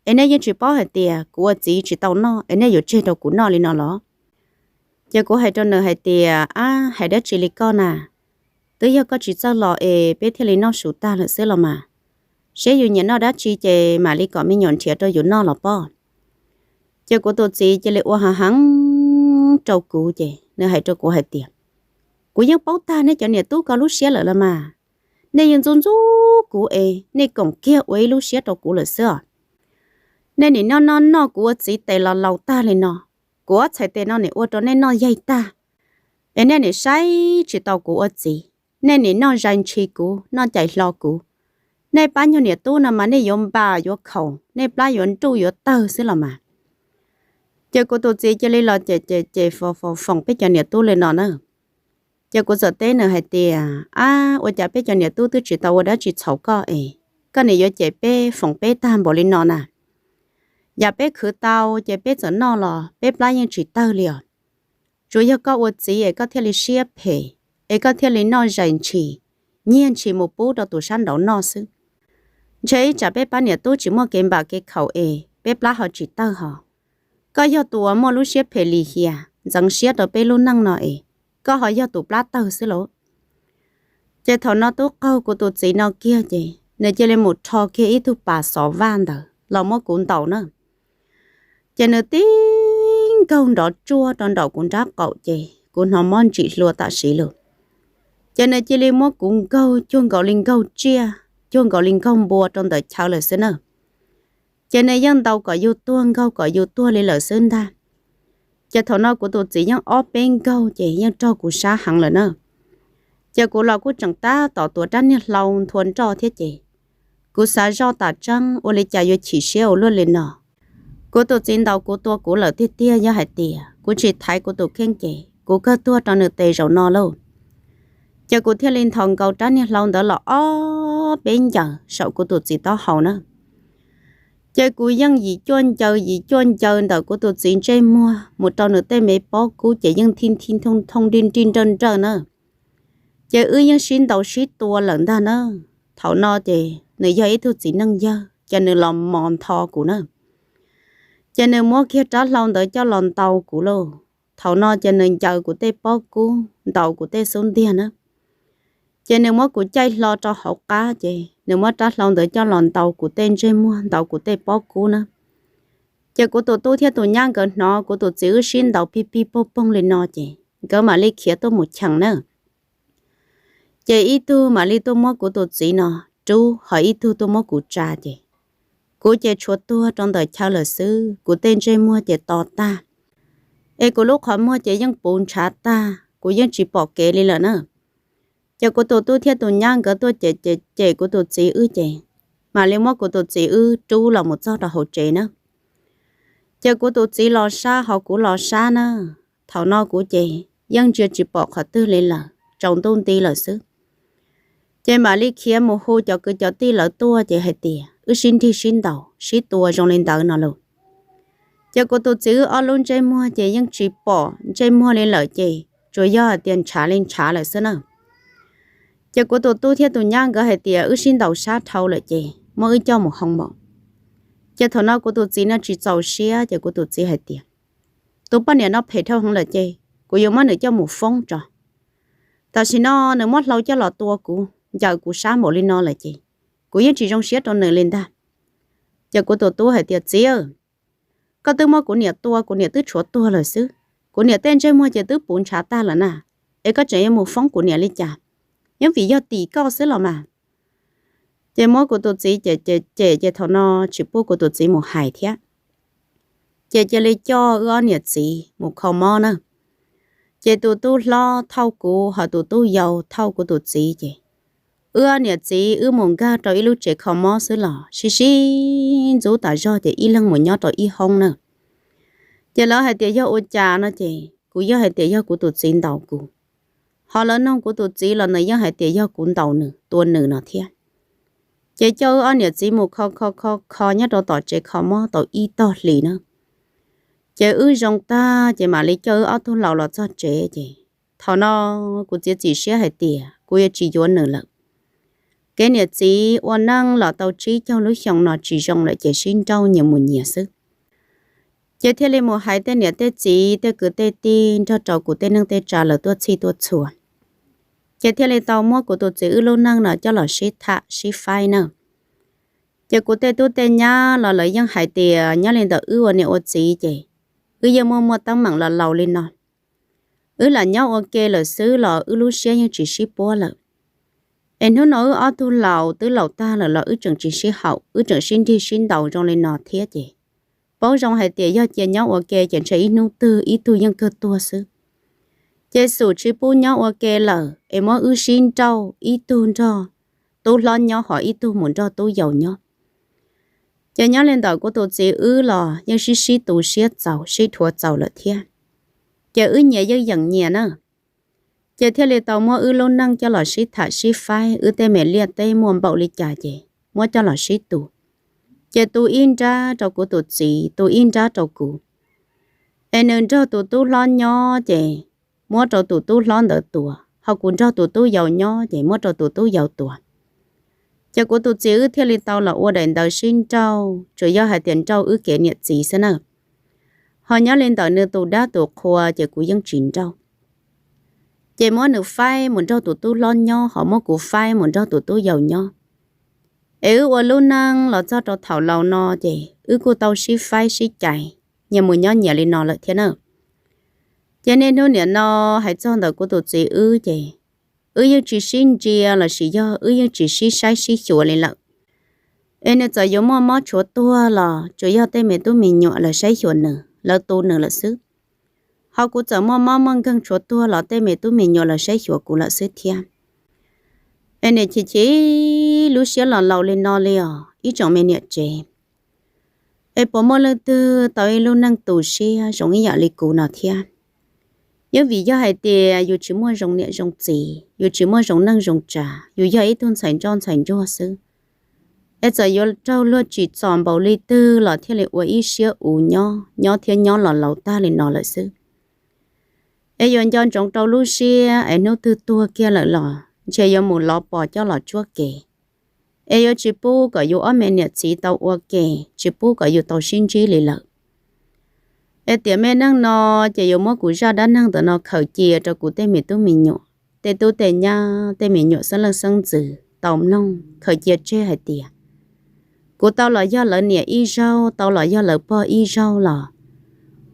Es nej yeej tsis paub hais tias kuv ua txiv tsis tau noj es nej yuav tseg rau kuv noj li no los? Ces kuv hais rau nws hais tias, ab, hais dab tsi li koj na? Twb yog koj tsis txawj los es peb thiaj li noj su tag lawm xwb los mas. Seb yus nyiam noj dab tsi ces mam li kom me nyuam nrhiav rau yus noj los pob. Ces kuv tus txiv cia li ua heev heev rau kuv ces nws hais rau kuv hais tias, kuv yeej paub tag nej cov niam tub ko lub siab lawm los mas. Nej yeej ntxub ntxub kuv es nej koom kiag ua ib lub siab rau kuv lawm xwb os. Nej nim noj noj noj kuv ua txiv tes los laus tag li no, kuv ob txhais tes no nim ua rau nej noj yaig tag, es nej nim saib tsis tau kuv ua txiv. Nej nim noj zais ntshis kuv, noj cais hlo kuv. Nej pab nyuag niam tub no mas nej yuav npas yuav khaus, nej plab yuav nruj yuav tawg xwb los mas. Ces kuv tus txiv cia li los cem cem cem foom foom peb cov niam tub li no na. Ces kuv txawm teb nws hais tias, ab, ua cas peb cov niam tub twb tsis tau ua dab tsi txhaum koj es koj nim yuav cem peb foom peb tag npaum li no na? Yam peb khwv tau ces peb txawm noj los peb plab yeej tsis tawg li os. Tsuas yog koj ua txiv es koj thiaj li siab phem, es koj thiaj li noj zais ntshis, nyiag ntshis mus pub rau tus sab nraud noj xwb. Ntshe ib tsam peb pab niam tub tsis muaj kev npam kev khaum es peb plab ho tsis tawg hos. Koj yog tus uas muaj lub siab phem lim hiam ntxeev siab rau peb lub neej no es koj ho yog tus plab tawg xwb lauj. Ces thaum no twb qaug kuv tus txiv no kiag ces nws cia li mus rho kiag ib tug pas xov vaj ntawd los muab kuv ntaus na. Ces nws tib nkaug nrov tsuaj rau nraum kuv nrab qaum ces kuv hnov mob ntsim hlua tam sim lawm. Ces nws cia li muab kuv nkaug cuag nkaus li nkaug tsiaj, cuag nkaus li nkaug npua rau ntawm chaw lawm xwb na. Ces nws yeej ntaus kom yus tuag nkaug kom yus tuag li lawm xwb ntag. Ces thaum no kuv tus txiv yeej ob peb nkaug ces yeej raug kuv sab heev lawm na. Ces kuv los kuj tseem tab tom tuav rab niag hlau nthua nroj thiab ces kuv xav zoj tas tseeb ua li cas yuav chim siab ua luaj li no. Kuv tus txiv ntaus kuv tua kuv lawm tiag tiag, yog hais tias kuv tsis thaiv kuv tus kheej ces kuv kawg tuag rau nws tes zaum no lauj. Ces kuv thiaj li nthos nkaus rab niag hlau ntawd los ob peb ncaws saum kuv tus txiv taub hau na. Ces kuv yeej yim cuaj ncaws yim cuaj ncaws ntawm kuv tus txiv ntsej muag mus rau nws tej me pob kub ces yeej thij thij thooj thooj nrij nrij nrawj nrawj na. Ces wb yeej sib ntaus sib tua lawm ntag na. Thaum no ces nws yog ib tug txiv neej yawg ces nws los mos ntho kuv na. Ces nws muab kiag rab hlau ntawd coj los ntaus kuv lauj. Thaum no ces nws ncaws kuv tej pob kub ntaus kuv tej xub ntiag na. Ces nws muab kuv caij hlo rau hauv qab ces nws muab rab hlau ntawd coj los ntaus kuv tej ntsej muag ntaus kuv tej pob kub na. Ces kuv tus tub thiab tus nyab nkawd hnov kuv tus txiv wb sib ntaus pig pig poog poog li no ces nkawd mam li khiav tuaj mus cheem na. Ces ib tug mam li tuaj muab kuv tus txiv no rub, ho ib tug tuaj muab kuv tsa ces kuv ces tshuav tuag rau ntawm chaw lawm xwb, kuv tej ntsej muag ces to tag, es kuv lub qhov muag ces yeej puv ntshav tag, kuv yeej tsis pom kev li lawm na. Ces kuv tus tub thiab tus nyab nkawd tuaj cem cem cem kuv tus txiv wb ces mam li muab kuv tus txiv wb rub los mus txog rau hauv tsev na. Ces kuv tus txiv los sab ho kuv los sab na. Thaum no kuv ces yeej ntsia tsis pom qhov twg li lawm, tsaus ntuj nti lawm xwb. Ces mam li khiav mus hu cov kwv cov tij lawv tuaj ces hais tias wb sib nrig sib ntaus sib tua zoo li ntawd no lauj. Ces kuv tus txiv wb ob lub ntsej muag ces yeej tsis pom ntsej muag li lawm ces tsuas yog hais tias ntshav li ntshav lawm xwb na. Ces kuv tus tub thiab tus nyab nkawd hais tias wb sib ntaus sab dhau lawm ces muab wb coj mus hoo mom. Ces thaum no kuv tus txiv no tsis txaus siab ces kuv tus txiv hais tias, tus poj niam no phem dhau heev lawm ces kuv yuav muab nws coj mus foob tso. Tam sim no nws muab hlau coj los tua kuv, ncaws kuv sab npaum li no lawm ces kuv yeej tsis zoo siab rau nws li ntag. Ces kuv tus tub hais tias, txiv, koj twb muab kuv niam tua, kuv niam twb tshuav tuag lawm xwb. Kuv niam tej ntsej muag ces twb puv ntshav tag lawm na, es koj tseem yuav mus foob kuv niam li cas? Yeej vim yog tim koj xwb los mas. Ces muab kuv tus txiv cem cem cem ces thaum no tsis pub kuv tus txiv mus hais thiab. Ces cia li coj wb ob niam txiv mus kho mob na. Ces tus tub hlob thauj kuv, ho tus tub yau thauj kuv tus txiv ces wb ob niam txiv wb mus nkag rau ib lub tsev kho mob xwb los sib sib ntxub tas zog ces ib leeg mus nyob rau ib hoob na. Ces lawv hais tias yog ua cas no ces kuv yeej hais tias yog kuv tus txiv ntaus kuv. Ho lawv noog kuv tus txiv los nws yeej hais tias yog kuv ntaus nws tua nws no thiab. Ces coj wb ob niam txiv mus kho kho kho kho nyob rau tom tsev kho mob tau ib tog hlis na. Ces wb zoo tag ces mam li coj wb ob tug laus los txog tsev ces thaum no kuv txiav txim siab hais tias kuv yuav tsis yuav nws lawm. Kev niam txiv ua neej los tau tsib caug lub xyoo no tsis zoo lawm ces sib nrauj nyias mus nyias xwb. Ces thiaj li mus hais tej niam tej txiv tej kwv tej tij nrog rau kuv tej neej tej tsa lawv tuaj txhij tuaj txhua. Ces thiaj li tau muab kuv tus txiv wb lub neej no coj los sib tham sib faib na. Ces kuv tej tub tej nyab los lawv yeej hais tias nyob li ntawm wb ua niam ua txiv ces wb yeej muaj muaj teeb meem los laus li no. Wb lam nyob ua ke lawm xwb los wb lub siab yeej tsis sib puab lawm. Es hnub no wb ob tug laus twb laus tag lawm los wb tseem tsis sib haum, wb tseem sib nrig sib ntaus zoo li no thiab ces paub zoo hais tias yog cia nyob ua ke ces ntshe ib hnub twg ib tug yeej kawg tuag xwb. Ces xum tsis pub nyob ua ke lawm es muab wb sib nrauj, ib tug nrog tub hlob nyob ho ib tug mus nrog tub yau nyob. Ces nyob li ntawm kuv tus txiv wb los yeej sib sib tu siab txaus sib dhuav txaus lawm thiab. Ces wb nyias yeej yeem nyias na. Ces thiaj li tau muab wb lub neej coj los sib tham sib faib, wb tej me liaj teb muaj npaum li cas ces muab coj los sib tu. Ces tu ib nrab rau kuv tus txiv, tu ib nrab rau kuv. Es nws nrog tus tub hlob nyob ces muab rau tus tub hlob ntawd tua, ho kuv nrog tus tub yau nyob ces muab rau tus tub yau tua. Ces kuv tus txiv wb thiaj li tau los ua daim ntawv sib nrauj, tsuas yog hais tias nrauj wb kev niam txiv xwb na. Ho nyob li ntawm nws tus dab tus qhua ces kuv yeej tsis nrauj. Ces muab nws faib mus nrog tus tub hlob nyob, ho muab kuv faib mus nrog tus tub yau nyob. Es wb ua lub neej los txog rau thaum laus no ces wb kuj tau sib faib sib cais, nyias mus nyob nyias li no lawm thiab na. Ces niaj hnub niam no hais txog ntawm kuv tus txiv wb ces wb yeej tsis sib ntsia lossis yog wb yeej tsis sib saib sib xyuas li lawm. Es nws txawm yuav muaj mob tshuav tuag los tsuas yog tej me tub me nyuam lawv saib xyuas nws, lawv tu nws lawm xwb. Ho kuv txawm muaj mob muaj nkeeg tshuav tuag los tej me tub me nyuam lawv saib xyuas kuv lawm xwb thiab. Es niam chim chim lub siab los laus li no li os ib tsoom me niam tsev. Es puas muaj leej twg tau ib lub neej tu siab zoo ib yam li kuv no thiab? Yeej vim yog hais tias yus tsis muaj zoo niam zoo txiv, yus tsis muaj zoo neej zoo tsa, yus yog ib tug ntxhais ntsoj ntxhais ntsuag xwb. Es txawm yuav raug luag tsim txom npaum li twg los thiaj li ua ib siab uv nyob, nyob thiab nyob los laus tag li no lawm xwb. Es yuav nco ntsoov rau lub siab es hnub twg tuag kiag lawm los ntshe yuav mus lov pos coj los tsuab ke. Es yuav tsis pub kom yus ob me niam txiv tau ua ke, tsis pub kom yus tau sib ntsib li lawm. Es tiam me neej no ces yuav muab kuv zaj dab neeg ntawm no khaws cia rau kuv tej me tub me nyuam, tej tub tej nyab, tej me nyuam xeeb leej xeeb ntxwv tau mloog khaws cia tseg hais tias kuv tau los yog lawv niam ib zaug, tau los yog lawv pog ib zaug los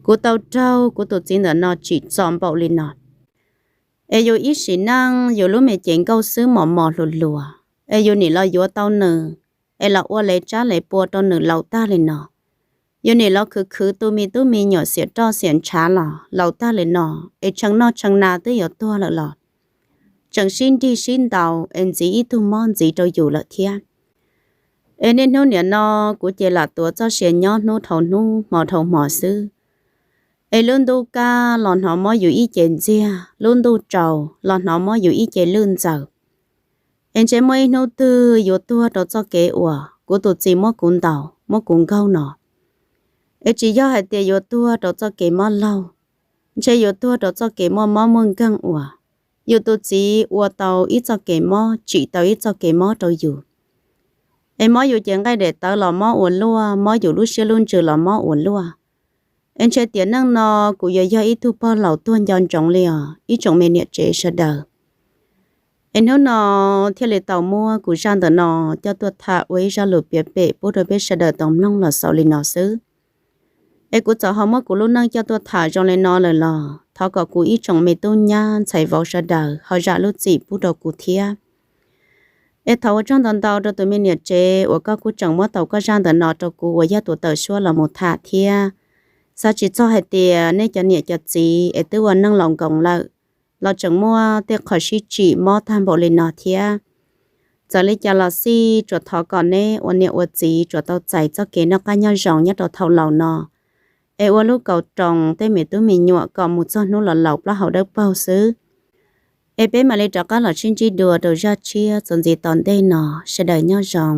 kuv tau raug kuv tus txiv ntawm no tsim txom npaum li no. Es yus ib sim neej yus lub me cev nkauj xwb mos mos hluas hluas, es yus nim los yuav tau nws, es los ua lev tsab lev pua rau nws laus tag li no. Yus nim los khwv khwv tu me tub me nyuam xiam roj xiam ntshav los laus tag li no, es tshee noj tshee na twb yuav tuag lawm los tseem sib nrig sib ntaus es ntxiv ib tug mob ntxiv rau yus lawm thiab. Es niaj hnub niam no kuv ces lam tuav txoj sia nyob hnub dhau hnub hmo dhau hmo xwb. Es lub ntuj kaj los hnov mob yus ib ce ntxiag, lub ntuj tsaus los hnov mob yus ib ce lwj ntxaws. Es ntshe muaj ib hnub twg yuav tuag rau txoj kev uas kuv tus txiv muab kuv ntaus muab kuv nkaug no. Es tsis yog hais tias yuav tuag rau txoj kev mob laug, ntshe yuav tuag rau txoj kev muaj mob muaj nkeeg uas Yus tus txiv ua tau ib txoj kev mob, tsim tau ib txoj kev mob rau yus. Es mob yus cev nqaij daim tawv los mob ua luaj, mob yus lub siab lub ntsws los mob ua luaj. Es ntshe tiam neej no kuv yuav yog ib tug pog laus tuag nco ntsoov li os ib tsoom me niam tsev sawv daws. Es hnub no thiaj li tau muab kuv zaj ntawm no coj tuaj tham ua ib zaj lus piav pem pub rau peb sawv daws tau mloog los xaus li no xwb. Es kuv txawm ho muab kuv lub neej coj tuaj tham zoo li no lawm los thov kom kuv ib tsoom me tub nyab ntxhais vauv sawv daws ho zam lub txim pub rau kuv thiab. Es thov ua tsaug ntau ntau rau tus me niam tsev uas koj kuj tseem muab tau koj zaj ntawm no rau kuv uas yog tus tawm suab los mus tham thiab. Xav tsis txog hais tias nej cov niam cov txiv es twb ua neej laus nkoos lawm los tseem muaj tej qhov sib tsim mob tag npaum li no thiab. Txawm li cas los xij tsuas thov kom neb ua niam ua txiv tsuas tau txais txoj kev noj qab nyob zoo nyob rau thaum laus no, es ua lub kaus roos tej me tub me nyuam kom mus txog hnub los laus plaub hau dawb paug xwb. Es peb mam li rov qab los sib ntsib dua rau zaj tshiab txuas ntxiv tom ntej no. Sawv daws nyob zoo.